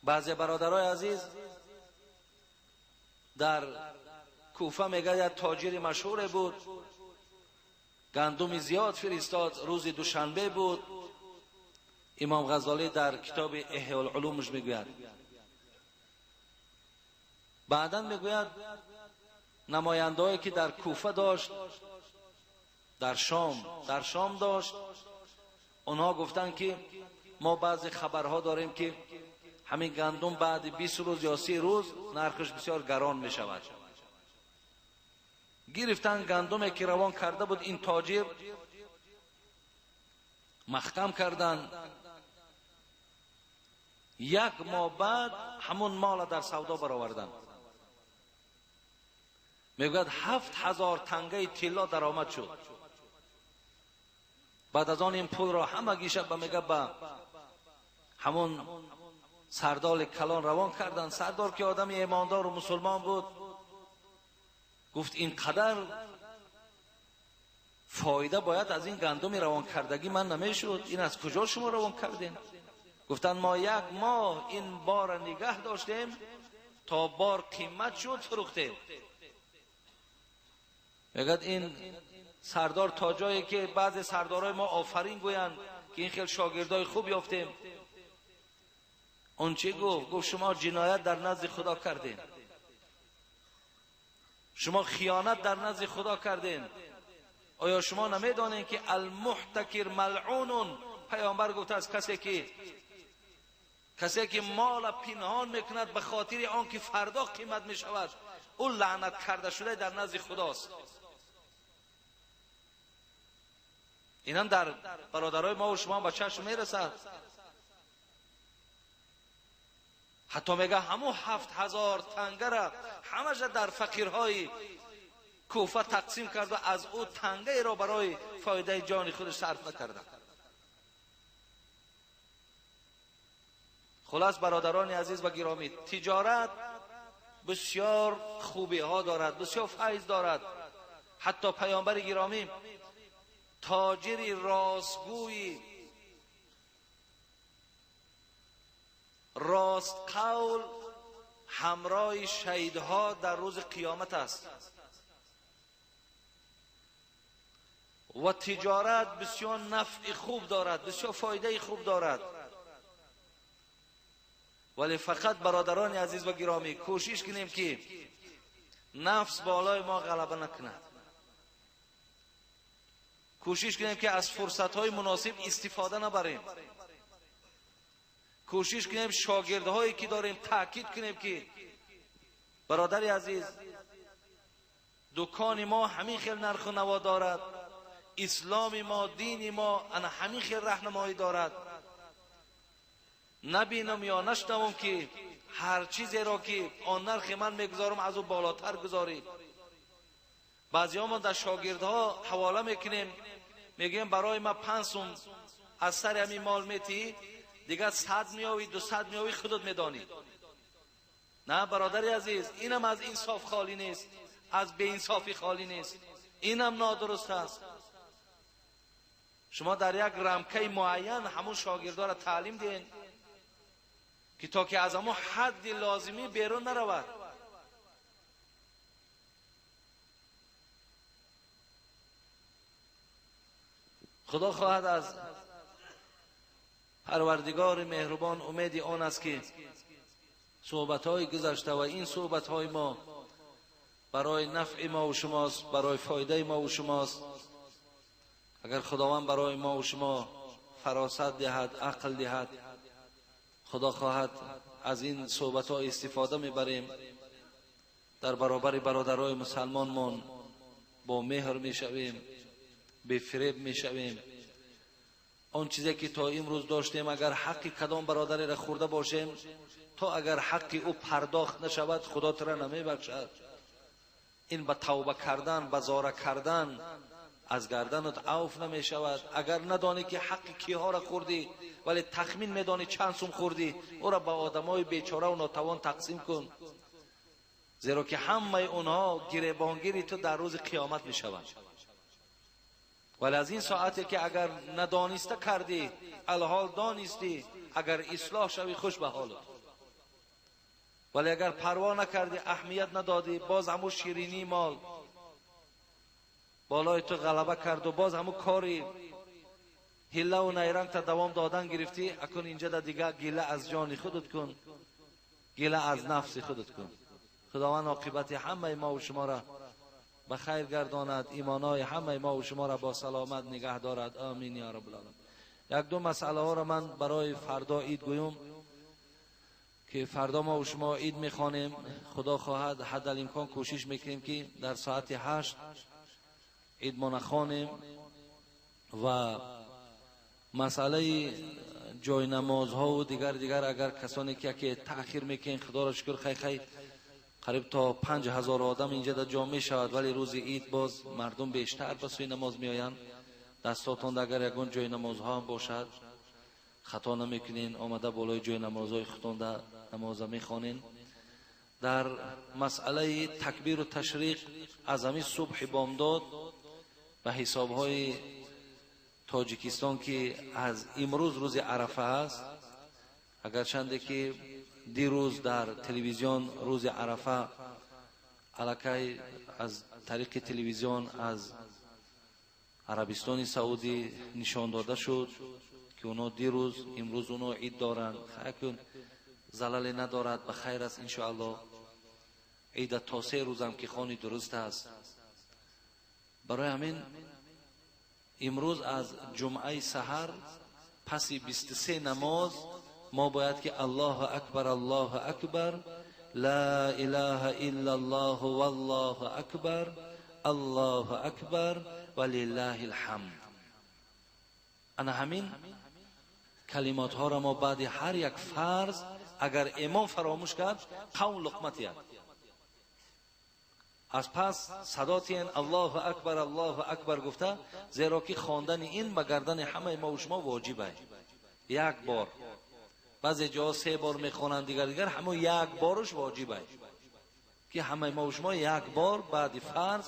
بعضی برادرای عزیز در کوفه میگه یک تاجر مشهور بود، گندم زیاد فرستاد، روز دوشنبه بود. امام غزالی در کتاب احیاء العلومش میگوید، بعدا میگوید نمایندهایی که در کوفه داشت، در شام داشت، اونها گفتن که ما بعضی خبرها داریم که همین گندم بعد 20 روز یا 30 روز نرخش بسیار گران می شود. گرفتن گندمی که روان کرده بود این تاجر، محکم کردن. 1 ماه بعد همون مال در سودا برآوردن. میگوید 7000 تنگه طلا درآمد شد. بعد از آن این پول را همگی شب میگه به همون سردار کلان روان کردن. سردار که آدم ایماندار و مسلمان بود، گفت این قدر فایده باید از این گندم روان کردگی من نمیشد، این از کجا شما روان کردین؟ گفتن ما 1 ماه این بار نگه داشتیم تا بار قیمت شد فروختیم. میگد این سردار تا جایی که بعض سردارای ما آفرین گویند که این خیلی شاگردای خوب یافتیم، اون چی گفت؟ گفت شما جنایت در نزد خدا کردین، شما خیانت در نزد خدا کردین. آیا شما نمیدانین که المحتکر ملعون؟ پیامبر گفته از کسی که مال پنهان میکند به خاطر آن که فردا قیمت میشود، او لعنت کرده شده در نزد خداست. اینم در برادرای ما و شما به چشم میرسد. حتی میگه همون 7000 تنگه را همش در فقیرهای کوفه تقسیم کرد و از او تنگه را برای فایده جان خودش صرف نکرده. خلاص برادران عزیز و گرامی، تجارت بسیار خوبی ها دارد، بسیار فیض دارد. حتی پیامبر گرامی تاجری راستگوی، راست قول، همراه شهیدها در روز قیامت است. و تجارت بسیار نفع خوب دارد، بسیار فایده خوب دارد. ولی فقط برادران عزیز و گرامی کوشش کنیم که نفس بالای ما غلبه نکند. کوشش کنیم که از فرصت‌های مناسب استفاده نبریم. کوشش کنیم شاگردهایی که داریم تاکید کنیم که برادر عزیز، دکان ما همین خیلی نرخ و نوا دارد، اسلام ما، دین ما انا همین خیلی راهنمایی دارد. نبینم یا نشنوم که هر چیزی را که آن نرخ من میگذارم از او بالاتر گذاری. بعضی ها ما در شاگردها حواله میکنیم، میگیم برای ما 5 سوم از سر همین مال میتی، دیگه 100 میاوی 200 میاوی خودت میدانی. نه برادر عزیز، اینم از انصاف خالی نیست، از بی انصافی خالی نیست، اینم نادرست است. شما در یک رمکه معین همون شاگردا را تعلیم دین که تا که از همون حد لازمی بیرون نرود. خدا خواهد از پروردگار مهربان امیدی آن است که صحبت‌های گذشته و این صحبت‌های ما برای نفع ما و شماست، برای فایده ما و شماست. اگر خداوند برای ما و شما فراست دهد، عقل دهد، خدا خواهد از این صحبت‌ها استفاده میبریم. در برابر برادرای مسلمانمان با مهر میشویم، به فریب میشویم. آن چیزی که تا امروز داشتیم اگر حق کدام برادری را خورده باشیم، تا اگر حق او پرداخت نشود خدا تو را نمیبخشد. این به توبه کردن، به زاره کردن از گردنت عفو نمیشود. اگر ندانی که حق کیها را خوردی ولی تخمین میدانی چند سوم خوردی، او را به آدمای بیچاره و ناتوان تقسیم کن، زیرا که همه اونها گریبانگیری تو در روز قیامت میشوند. ولی از این ساعتی که اگر ندانسته کردی، الحال دانستی، اگر اصلاح شوی خوش به حالت. ولی اگر پروا نکردی، اهمیت ندادی، باز همون شیرینی مال بالای تو غلبه کرد و باز همون کاری حیله و نیرنگ تا دوام دادن گرفتی، اکنون اینجا دیگه گله از جان خودت کن، گله از نفس خودت کن. خداوند عاقبت همه ما و شما را به خیر گرداند، ایمانای همه ما و شما را با سلامت نگه دارد. آمین یا رب العالمین. یک دو مسئله ها را من برای فردا عید گویم که فردا ما و شما عید میخوانیم. خدا خواهد حد الامکان کوشش میکنیم که در ساعت 8 عید ما نخوانیم. و مسئله جای نمازها و دیگر اگر کسانی که تأخیر میکنین، خدا را شکر خی قریب تا 5000 آدم اینجا در جامعه شود، ولی روز عید باز مردم بیشتر به سوی نماز میآیند. دستاتان اگر یگان جای نمازها هم باشد خطا نمیکنین، آمده بالای جای نمازهای خودتان در نماز میخوانین. در مسئله تکبیر و تشریق از همین صبح بامداد به حسابهای تاجیکستان که از امروز روز عرفه است، اگرچنده که دیروز در تلویزیون روز عرفه الکی از طریق تلویزیون از عربستان سعودی نشان داده شد که اونا دیروز امروز اونا عید دارند. خیلی زلال ندارد، به خیر است انشاءالله. عید تا 3 روزم که خانی درست است. برای همین امروز از جمعه سحر پس 23 نماز ما باید که الله اکبر الله اکبر لا اله الا الله والله اکبر الله اکبر ولله الحمد. انا همین کلمات ها را ما بعد هر یک فرض اگر امام فراموش کرد قوم لقمه تید، از پس صدا تین الله اکبر الله اکبر گفته، زیرا که خواندن این به گردن همه ما و شما واجبه. یک بار، بعضی جا 3 بار میخوانند، دیگر همه یک بارش واجبه که همه ما و شما یک بار بعد فرض،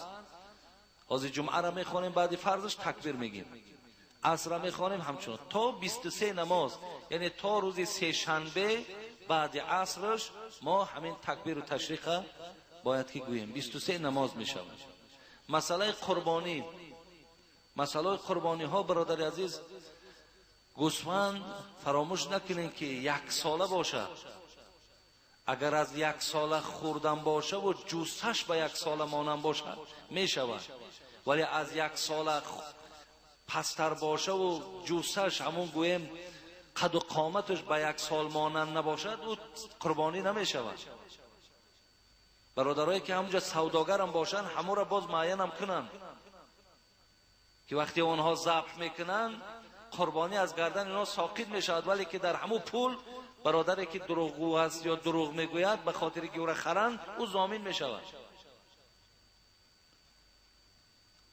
از جمعه را میخوانیم بعد فرضش تکبیر میگیم، عصر را میخوانیم همچنان تا 23 نماز، یعنی تا روز سه شنبه بعد عصرش ما همین تکبیر و تشریق باید که گوییم. 23 نماز می شود. مسئله قربانی، مسئله قربانی ها برادر عزیز، گوسفند فراموش نکنین که یک ساله باشه. اگر از یک ساله خوردن باشه و جوستش به یک ساله مانند باشه می شود، ولی از یک ساله پستر باشه و جوستش همون گویم قد و قامتش به یک سال مانند نباشد، او قربانی نمی شود. برادرایی که همونجا سوداگرم باشن همون را باز معین کنن که وقتی آنها ذبح میکنن قربانی از گردن اینا ساقط میشود، ولی که در همون پول برادری که دروغگو است یا دروغ میگوید به خاطر که او را خرند، او ضامن میشود.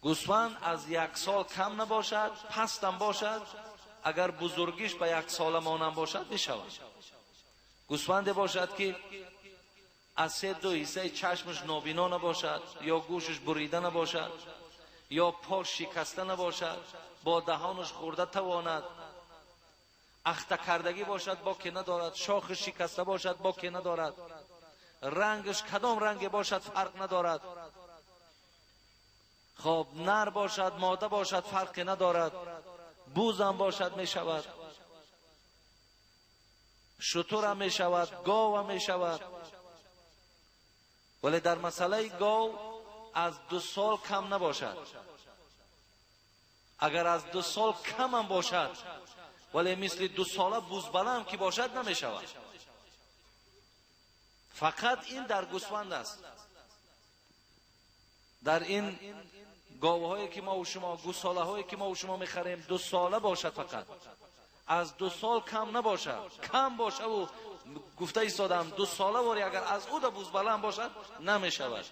گوسفند از یک سال کم نباشد، پستم باشد، اگر بزرگیش به یک سال مانند باشد میشود. گوسفند باشد که از سه دو حصه چشمش نابینا نباشد، یا گوشش بریده نباشد، یا پاش شکسته نباشد، با دهانش خورده تواند، اخته کردگی باشد با که ندارد، شاخش شکسته باشد با که ندارد، رنگش کدام رنگ باشد فرق ندارد، خب نر باشد ماده باشد فرقی ندارد، بوزم باشد می شود، شتر هم می شود، گاو هم می شود. ولی در مسئله گاو از 2 سال کم نباشد. اگر از 2 سال کم هم باشد ولی مثل 2 ساله بوزبله هم که باشد نمی شود. فقط این در گوسفند است. در این گاوهایی که ما و شما، گوساله هایی که ما و شما میخریم 2 ساله باشد فقط، از 2 سال کم نباشد. کم باشه و گفته ایستادم 2 ساله واری اگر از او بوزبله هم باشد نمی شود.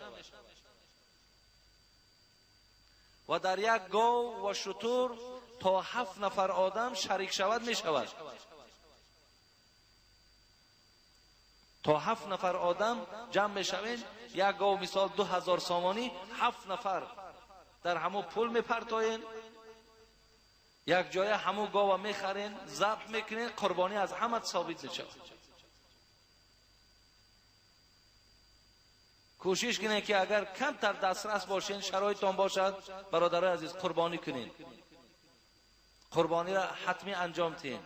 و در یک گاو و شتر تا 7 نفر آدم شریک شود می شود. تا 7 نفر آدم جمع می شوین، یک گاو مثال 2000 سامانی، 7 نفر در همو پول می پرتاین، یک جای همو گاو می خرین، ذبح میکنین، قربانی از همه ثابت می شود. کوشش کنین که اگر کمتر دسترس باشین، شرایطتان باشد، برادرای عزیز قربانی کنین، قربانی را حتمی انجام تین.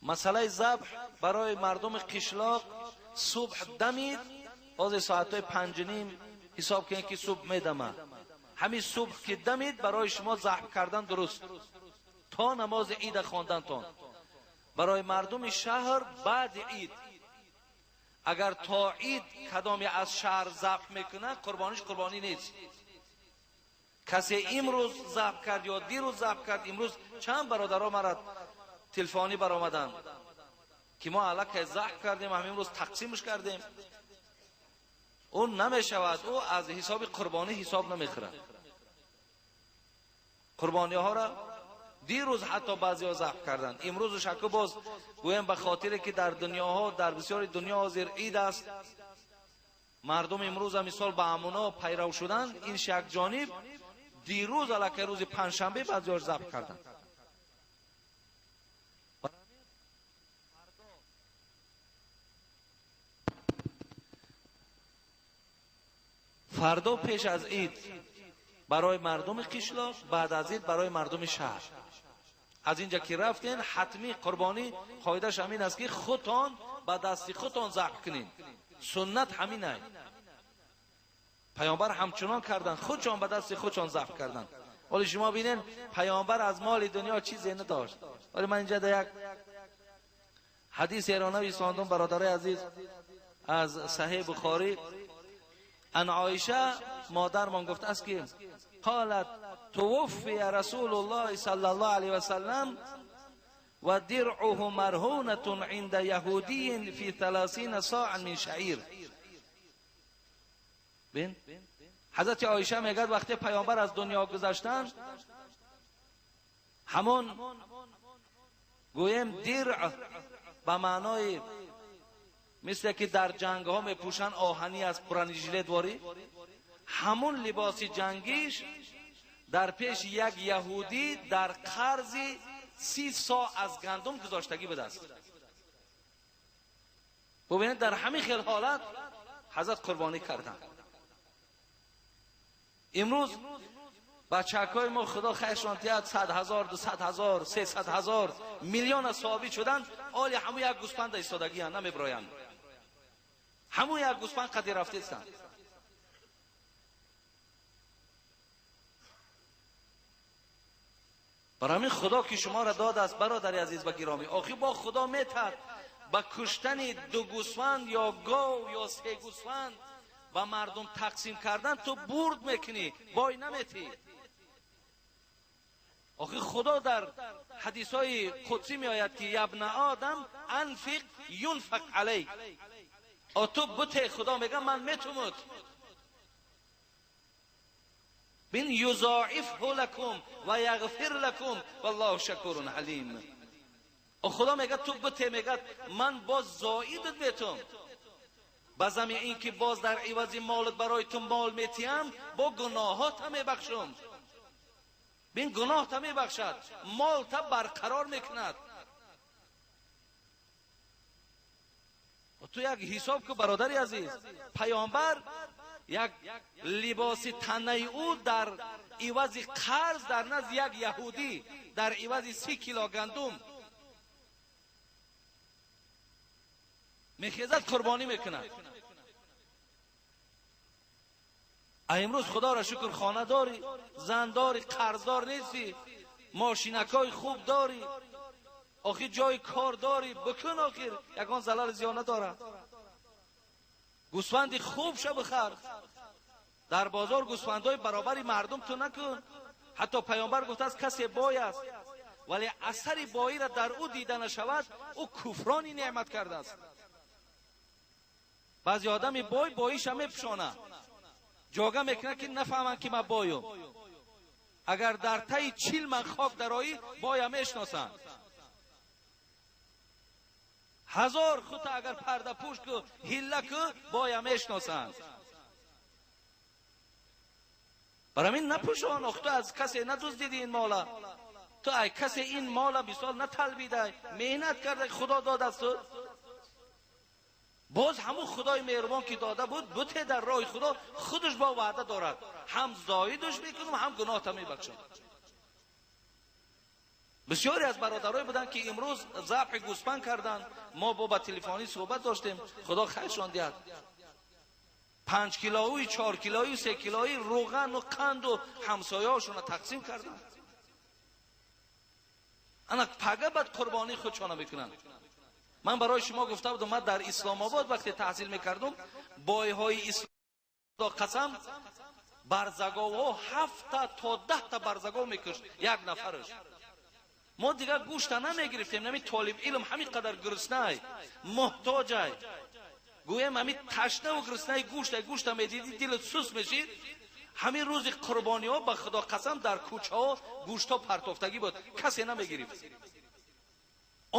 مسئله ذبح برای مردم قشلاق صبح دمید، از ساعت 5:30 حساب کنید که صبح میدمه، همین صبح که دمید برای شما ذبح کردن درست تا نماز عید خواندنتان. برای مردم شهر بعد عید، اگر تا عید کدامی از شهر ذبح میکنه قربانیش قربانی نیست. کسی امروز ذبح کرد یا دیروز ذبح کرد، امروز چند برادرها مرا تلفنی برآمدند که ما الکی ذبح کردیم، هم امروز تقسیمش کردیم، اون نمیشود، او از حساب قربانی حساب نمیخورد. قربانی ها را دیروز حتی بعضی ها ذبح کردند، امروز شکو باز گویم به خاطر که در دنیاها، در بسیاری دنیا حاضر عید است، مردم امروز هم مثال به امونا پیرو شدن، این شک جانب دیروز الکی روز پنجشنبه بعضی ها ذبح کردند. فردا پیش از عید برای مردم قشلاق، بعد از عید برای مردم شهر. از اینجا که رفتین حتمی قربانی قاعدش همین است که خودتان با دست خودتان ذبح کنین، سنت همین است. پیامبر همچنان کردن، خودشان به دست خودشان ذبح کردن. ولی شما بینین پیامبر از مال دنیا چیزی نداشت. ولی من اینجا در یک حدیث ایرانوی ساندم برادرای عزیز از صحیح بخاری، ان عایشه مادرمان گفت است که قالت توفی رسول الله صلی الله علیه و سلم و درعه مرهونة عند یهودی فی 30 صاعا من شعیر. بین حضرت عایشه میگه وقتی پیامبر از دنیا گذشتن، همون گویم درع به معنای مثل که در جنگ ها میپوشن آهنی از پرانیژله دواری، همون لباس جنگیش در پیش یک یهودی در قرض 30 со аз гандум гузоштагӣ будааст. бубинед, дар ҳамин хел ҳолат ҳазрат қурбонӣ карданд. Имрӯз бачакҳои мо, худо хайршон диҳад, 100 000, 200 000, 300 000, миллиона соҳиб шуданд, оли ҳамун як гӯспанда истодагиянд, намебироянд. Ҳамун як гӯспанд қади рафтестанд. Барои ҳамин худо ки шуморо додааст, бародари азиз ва гиромӣ, охир бо худо метад ба куштани 2 гӯсфанд ё гов ё 3 гӯсфанд ба мардум тақсим кардан ту бурд мекунӣ, бой наметӣ. Охир худо дар ҳадисҳои қудсӣ меояд ки ябна одам анфиқ юнфақ алайк. О ту бute, худо мега ман метумуд. Бин юзоифҳу лакум ва яғфир лакум валлоҳу шакурун ҳалим. О худо мега ту бute, мега ман боз зоидат метум. Ба зами ин ки боз дар ивази молат барои ту мол метиҳам, бо гуноҳота мебахшум. Бин гуноҳта мебахшад, молта барқарор мекунад. Ту як ҳисоб ку, бародари азиз, паёмбар як либоси танаи ӯ дар ивази қарз дар назди як яҳудӣ дар ивази 30 кило гандум мехезад, қурбонӣ мекунад. А имрӯз худоро шукр, хона дорӣ, зан дорӣ, қарздор нестӣ, мошинакҳои хуб дорӣ, охир ҷои кор дорӣ, бикун, охир ягон залал зиён надорад. Гӯсфанди хуб ша бихар, дар бозор гӯсфандҳои баробари мардум ту накун. Ҳатто паёмбар гуфтааст касе бой аст, вале асари боиро дар ӯ дида нашавад, ӯ куфрони неъмат кардааст. Баъзе одами бой боиша мепӯшонад, ҷога мекунад ки нафаҳманд ки ман боюм. Агар дар таи 40 ман хок дароӣ, боя мешиносанд. 1000 хута агар пардапӯш ку, ҳилла ку, боя мешиносанд. Барои ҳамин напӯшон, ох ту аз касе надуздидӣ ин мола, ту ай касе ин мола мисол наталбидай, меҳнат карда, худо додааст ту. Боз ҳамун худои меҳрубон ки дода буд, буте дар роҳи худо, худаш бо ваъда дорад, ҳам зоидуш мекунам, ҳам гуноҳта мебахшам. Бисёре аз бародарое буданд ки имрӯз забҳи гӯспанд карданд. Мо бо ба телефонӣ суҳбат доштем, худо хайршон диҳад. 5 килои, 4 килои, 3 килои рӯғану қанду ҳамсояҳошонро тақсим карданд. Ана пага баъд қурбонии худшонро мекунанд. Ман барои шумо гуфта будам, ман дар Исломобод вақте таҳсил мекардум, бойҳои ислом қасам барзаговҳо 7 то 10 та барзагов мекушт як нафараш. Мо дигар гӯшта намегирифтем, нами толиб илм ҳамин қадар гуруснай, муҳтоҷай. Гӯем ҳамин ташнаву гуруснай гӯшта медидӣ, дилат сус мешид. Ҳамин рӯзи қурбониҳо ба худо қасам дар кӯчаҳо гӯштҳо партофтагӣ буд, касе намегирифт.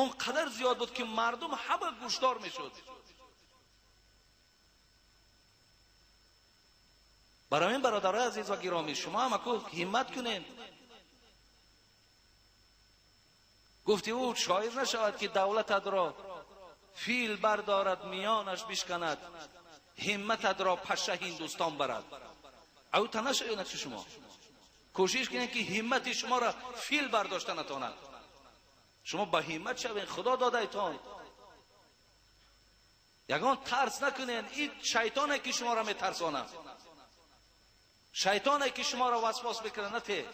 Он қадар зиёд буд ки мардум ҳама гӯштдор мешуд. Барои ин бародарои азиз ва гиромӣ, шумо ҳам аку ҳиммат кунед. Гуфти ӯ шоир нашавад ки давлататро фил бардорад, миёнаш бишканад, ҳиммататро паша ҳиндустон барад. Ав та нашавед ки шумо кӯшиш кунед ки ҳиммати шуморо фил бардошта натонад. Шумо ба ҳиммат шавед, худо додайтон. Ягон тарс накунед, ин шайтоне ки шуморо метарсонад, шайтоне ки шуморо васвас мекунад, нате.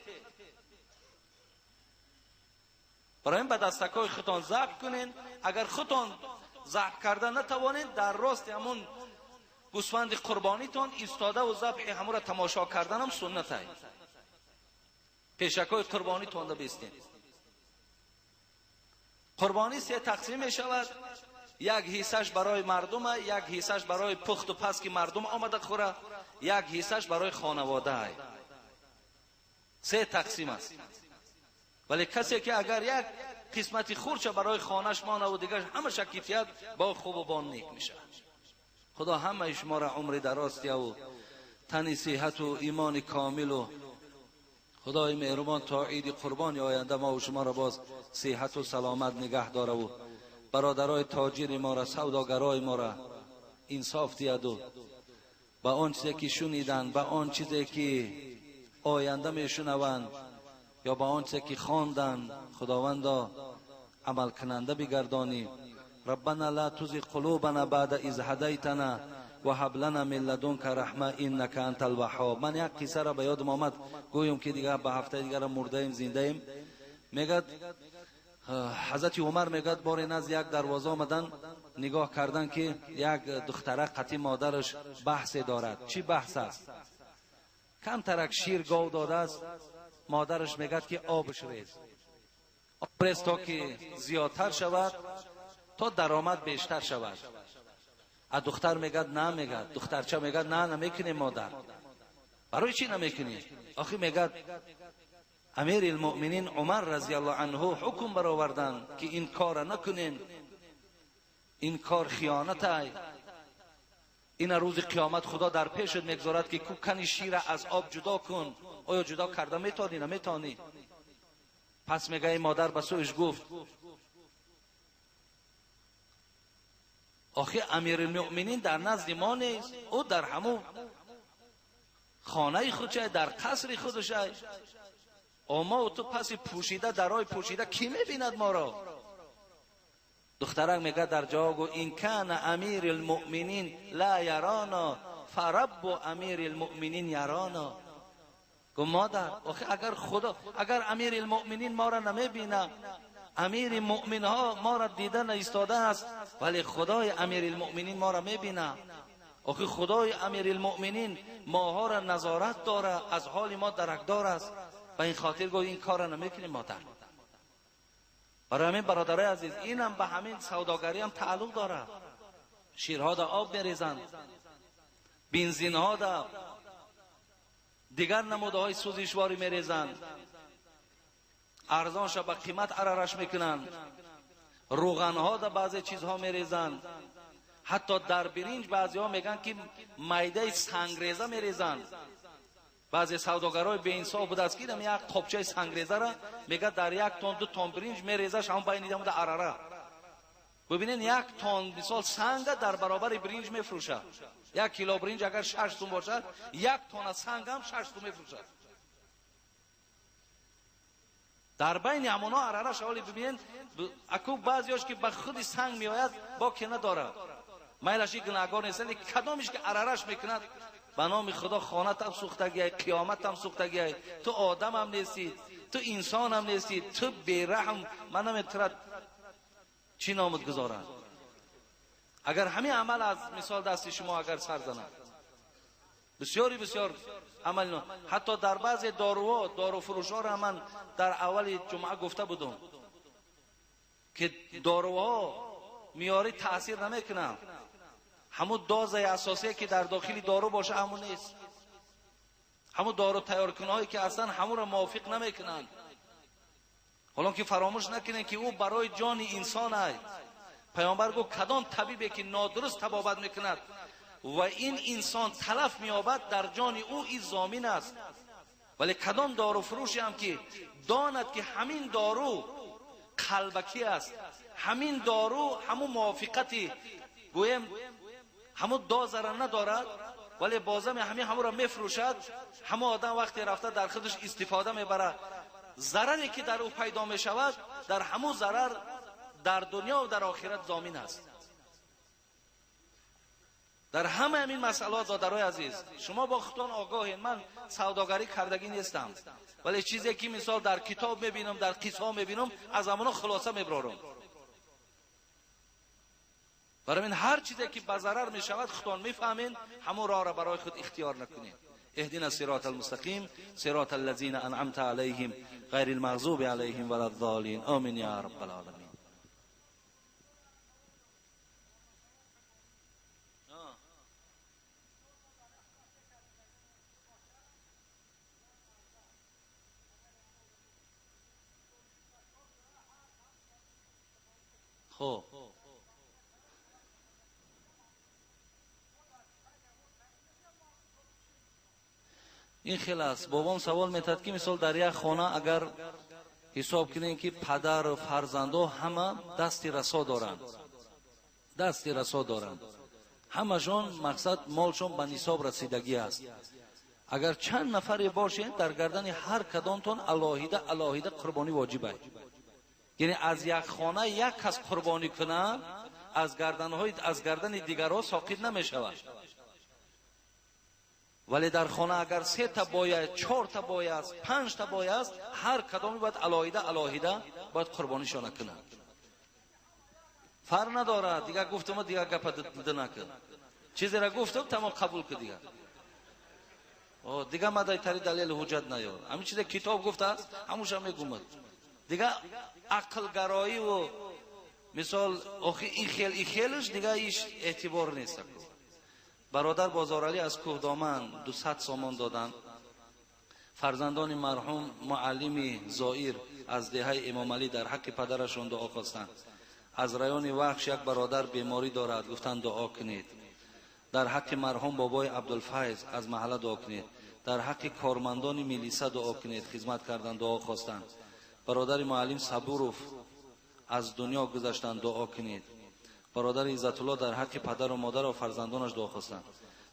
Барои ин ба дастакҳои худтон забҳ кунед. Агар худтон забҳ карда натавонед, дар рости ҳамун гӯсфанди қурбонитон истодаву забҳи ҳамуро тамошо карданам суннатай. Пешакҳои қурбонитонда бистед. Қурбонӣ 3 тақсим мешавад. Як ҳиссаш барои мардума, як ҳиссаш барои пухту паз ки мардум омада хӯра, як ҳиссаш барои хонаводаай. 3 тақсим аст. Вале касе ки агар як қисмати хурдша барои хонаш монаву дигар ҳамаша кифият, бо хубу бо нек мешавад. Худо ҳамаи шуморо умри дароз диҳаву тани сиҳату имони комилу Худои меҳрубон то иди қурбони оянда мо ва шуморо боз сиҳату саломат нигаҳ дора ва бародарои тоҷири моро, савдогарои моро инсоф диҳаду ба он чизе ки шуниданд, ба он чизе ки оянда мешунаванд ё ба он чизе ки хонданд, худовандо амалкунанда бигардонӣ. ربنا لا تزغ قلوبنا بعد إذ هديتنا وهب لنا من لدنك رحمة إنك أنت الوهاب. من یک قصه را به یادم آمد گویم که دیگه به هفته دیگر مرده‌ایم زنده‌ایم. میگد حضرت عمر میگد بار نزد یک دروازه آمدن، نگاه کردن که یک دختره قطی مادرش بحث دارد. چی بحث است؟ کم ترک شیر گاو داده است، مادرش میگد که آبش ریز، آب ریز تا که زیادتر شود، تا درآمد بیشتر شود. دختر میگد نه، میگد دخترچه میگد نه نمیکنی مادر. برای چی نمیکنی؟ آخی میگد امیر المؤمنین عمر رضی الله عنه حکم برآوردن که این کار نکنین، این کار خیانت ای. این روز قیامت خدا در پیشت میگذارد که کو کنی شیر از آب جدا کن، آیا جدا کرده میتونی نمیتونی؟ پس میگه این مادر به سویش گفت آخه امیرالمؤمنین در نزد ما نیست، او در همون خانه خودشه، در قصر خودشه، ما و تو پس پوشیده درای پوشیده کی میبیند ما را؟ دخترک میگه در جواب گو این کان امیر المؤمنین لا یرانا فرب امیر المؤمنین یرانا. گو مادر آخه اگر خدا، اگر امیر المؤمنین ما را نمیبینه، امیر مؤمن ها ما را دیده نایستاده است، ولی خدای امیر المؤمنین ما را میبینه. آخه خدای امیر المؤمنین ماها را نظارت داره، از حال ما درکدار است. به این خاطر گو این کار را نمیکنیم مادر. برای همین برادرای عزیز، اینم به همین سوداگری هم تعلق داره. شیرها در آب میریزند، بنزین ها در دیگر نمودهای سوزشواری میریزند، ارزان شب به قیمت عررش میکنند، روغن ها در بعضی چیزها میریزند، حتی در برنج بعضی ها میگن که میده سنگریزه میریزند. بعضی سوداگرای بی انصاف بوده است که یک قابچه سنگریزه را میگه در یک تن دو تن برنج میریزش، هم بین دیدم در عرره. ببینین یک تن مثال سنگ در برابر برنج میفروشه، یک کیلو برنج اگر 6 تن باشد، یک تن سنگ هم 6 تن میفروشه. در بین همونا عرره شوالی ببینین، اکو بعضیاش که به خود سنگ میآید با که نداره، میلش گناهگار نیست، کدامش که عررش میکند به نام خدا خانه هم سوختگی، قیامت هم سوختگی، تو آدم هم نیستی، تو انسان هم نیستی، تو بیرحم، من نمیترد چی نامت گذارم. اگر همین عمل از مثال دست شما اگر سر زند، بسیاری بسیار عمل نه. حتی در بعض داروها، دارو فروش‌ها را من در اول جمعه گفته بودم که داروها میاری تاثیر نمیکنه، همون دوز اساسی که در داخل دارو باشه همون نیست، همون دارو تیار کنهایی که اصلا همون را موافق نمیکنن. حالا که فراموش نکنین که او برای جان انسان است. پیامبر گفت کدام طبیبی که نادرست طبابت میکند و این انسان تلف مییابد، در جان او این ضامن است. ولی کدام دارو فروشی هم که داند که همین دارو قلبکی است، همین دارو همون موافقتی گویم همون دوز را ندارد، ولی بازم همین همون را میفروشد، همون آدم وقتی رفته در خودش استفاده میبره، ضرری که در او پیدا میشود در همون ضرر در دنیا و در آخرت ضامن است. در همه همین مسئله دادرای عزیز، شما با خودتان آگاهین، من سوداگری کردگی نیستم، ولی چیزی که مثال در کتاب میبینم، در قصه میبینم، از همونا خلاصه میبرارم. برای من هر چیزی که به ضرر میشود خودتان میفهمین، همون راه را برای خود اختیار نکنین. اهدنا الصراط المستقیم، صراط الذین انعمت علیهم غیر المغضوب علیهم ولا الضالین، آمین یا رب العالمین. خب Ин хел аст. Бобом савол метад ки мисол дар як хона агар ҳисоб кунем ки падар фарзандо ҳама дасти расо доранд, дасти расо доранд, ҳамашон мақсад молшон ба нисоб расидагӣ аст. Агар чанд нафаре бошед, дар гардани ҳар кадомтон алоҳида алоҳида қурбонӣ воҷиб аст. Яъне аз як хона як кас қурбонӣ кунад, аз гарданҳои аз гардани дигарҳо соқит намешавад. Вале дар хона агар се та бояд, чор та бояд, панҷ та бояд, ҳар кадоме бояд алоҳида алоҳида бояд қурбонишона кунад. Фарқ надорад, дигар гуфтам, дигар гапа дида накун. Чизеро гуфтам, тамом қабул кун дигар. Дигар мадай тари далел ҳуҷҷат наёр. Ҳамин чизе китоб гуфтааст, ҳамуша мегумад. Дигар ақлгароиву мисол охи ин хел ин хелш дигар иш эътибор нест. Бародар Бозоралӣ аз Кӯҳдоман 200 сомон доданд. Фарзандони марҳум муаллими Зоир аз деҳаи Эмомалӣ дар ҳаққи падарашон дуо хостанд. Аз райони Вахш як бародар беморӣ дорад, гуфтанд дуо кунед. Дар ҳаққи марҳум бобои Абдулфайз аз маҳалла дуо кунед. Дар ҳаққи кормандони милиса дуо кунед, хизмат кардан дуо хостанд. Бародари муаллим Сабуров аз дунё гузаштанд, дуо кунед. Бародари Иззатулло дар ҳаққи падару модару фарзандонаш дуо хостанд.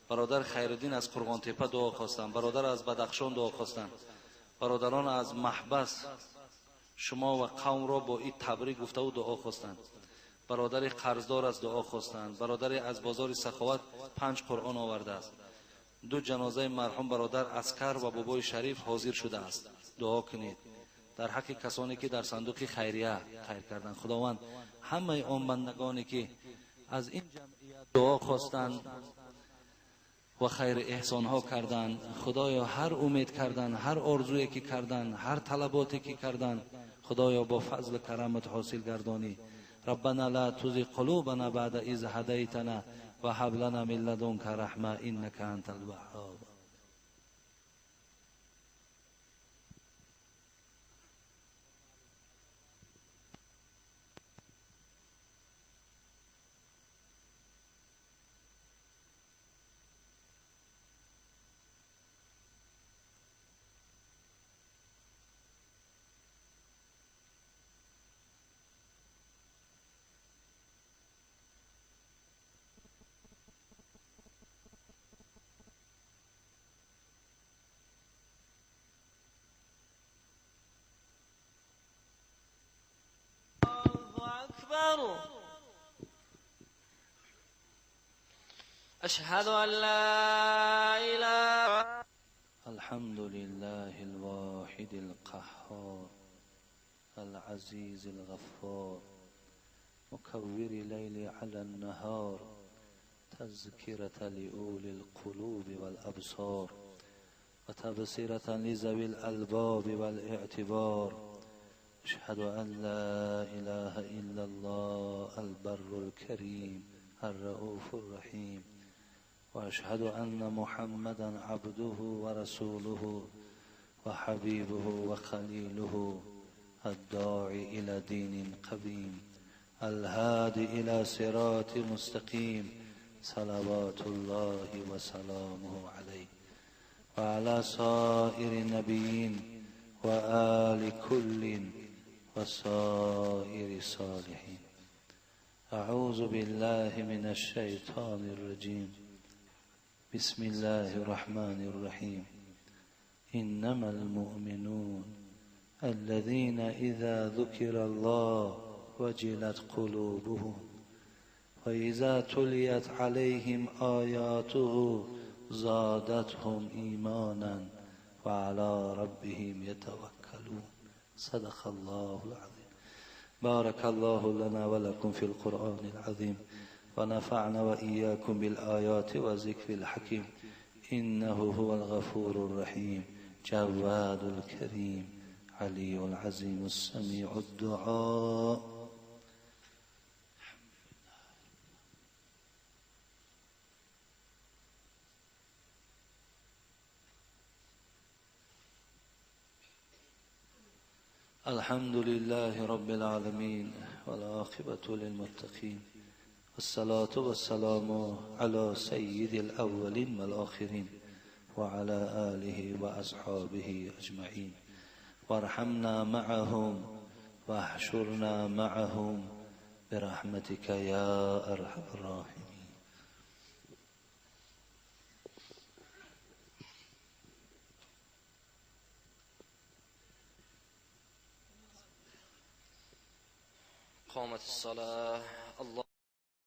Бародар Хайруддин аз Қурғонтепа дуо хостанд. Бародар аз Бадахшон дуо хостанд. Бародарон аз маҳбас шумо ва қавмро бо ид табрик гуфтаву дуо хостанд. Бародари қарздор аз дуо хостанд. Бародари аз бозори Саховат 5 Қуръон овардааст. 2 ҷанозаи марҳум бародар Аскар ва бобои Шариф ҳозир шудааст. Дуо кунед. Дар ҳаққи касоне ки дар сандуқи хайрия хайр карданд, Худованд ҳамаи он бандагоне ки аз ин ҷамъият дуо хостанд ва хайр эҳсонҳо карданд, Худоё ҳар умед карданд, ҳар орзуе ки карданд, ҳар талаботе ки карданд, Худоё бо фазл карамат ҳосил гардонӣ. ربنا لا تزغ قلوبنا بعد إذ هديتنا وهب لنا من لدنك رحمة إنك أنت الوهاب. أشهد أن لا إله. الحمد لله الواحد القهار العزيز الغفار مكور الليل على النهار تذكرة لأولي القلوب والأبصار وتبصرة لذوي الألباب والاعتبار. أشهد أن لا إله إلا الله البر الكريم الرؤوف الرحيم، وأشهد أن محمدا عبده ورسوله وحبيبه وخليله الداعي إلى دين قويم الهادي إلى صراط مستقيم، صلوات الله وسلامه عليه وعلى سائر النبيين وآل كل وسائر الصالحين. أعوذ بالله من الشيطان الرجيم. بسم الله الرحمن الرحيم. إنما المؤمنون الذين إذا ذكر الله وجلت قلوبهم وإذا تليت عليهم آياته زادتهم إيمانا وعلى ربهم يتوكلون. صدق الله العظيم. بارك الله لنا ولكم في القرآن العظيم ونفعنا وإياكم بالآيات وذكر الحكيم، إنه هو الغفور الرحيم جواد الكريم علي العظيم السميع الدعاء. الحمد لله رب العالمين والعاقبة للمتقين والصلاة والسلام على سيد الأولين والآخرين وعلى آله وأصحابه أجمعين وارحمنا معهم واحشرنا معهم برحمتك يا أرحم الراحمين. قامت الصلاة. الله.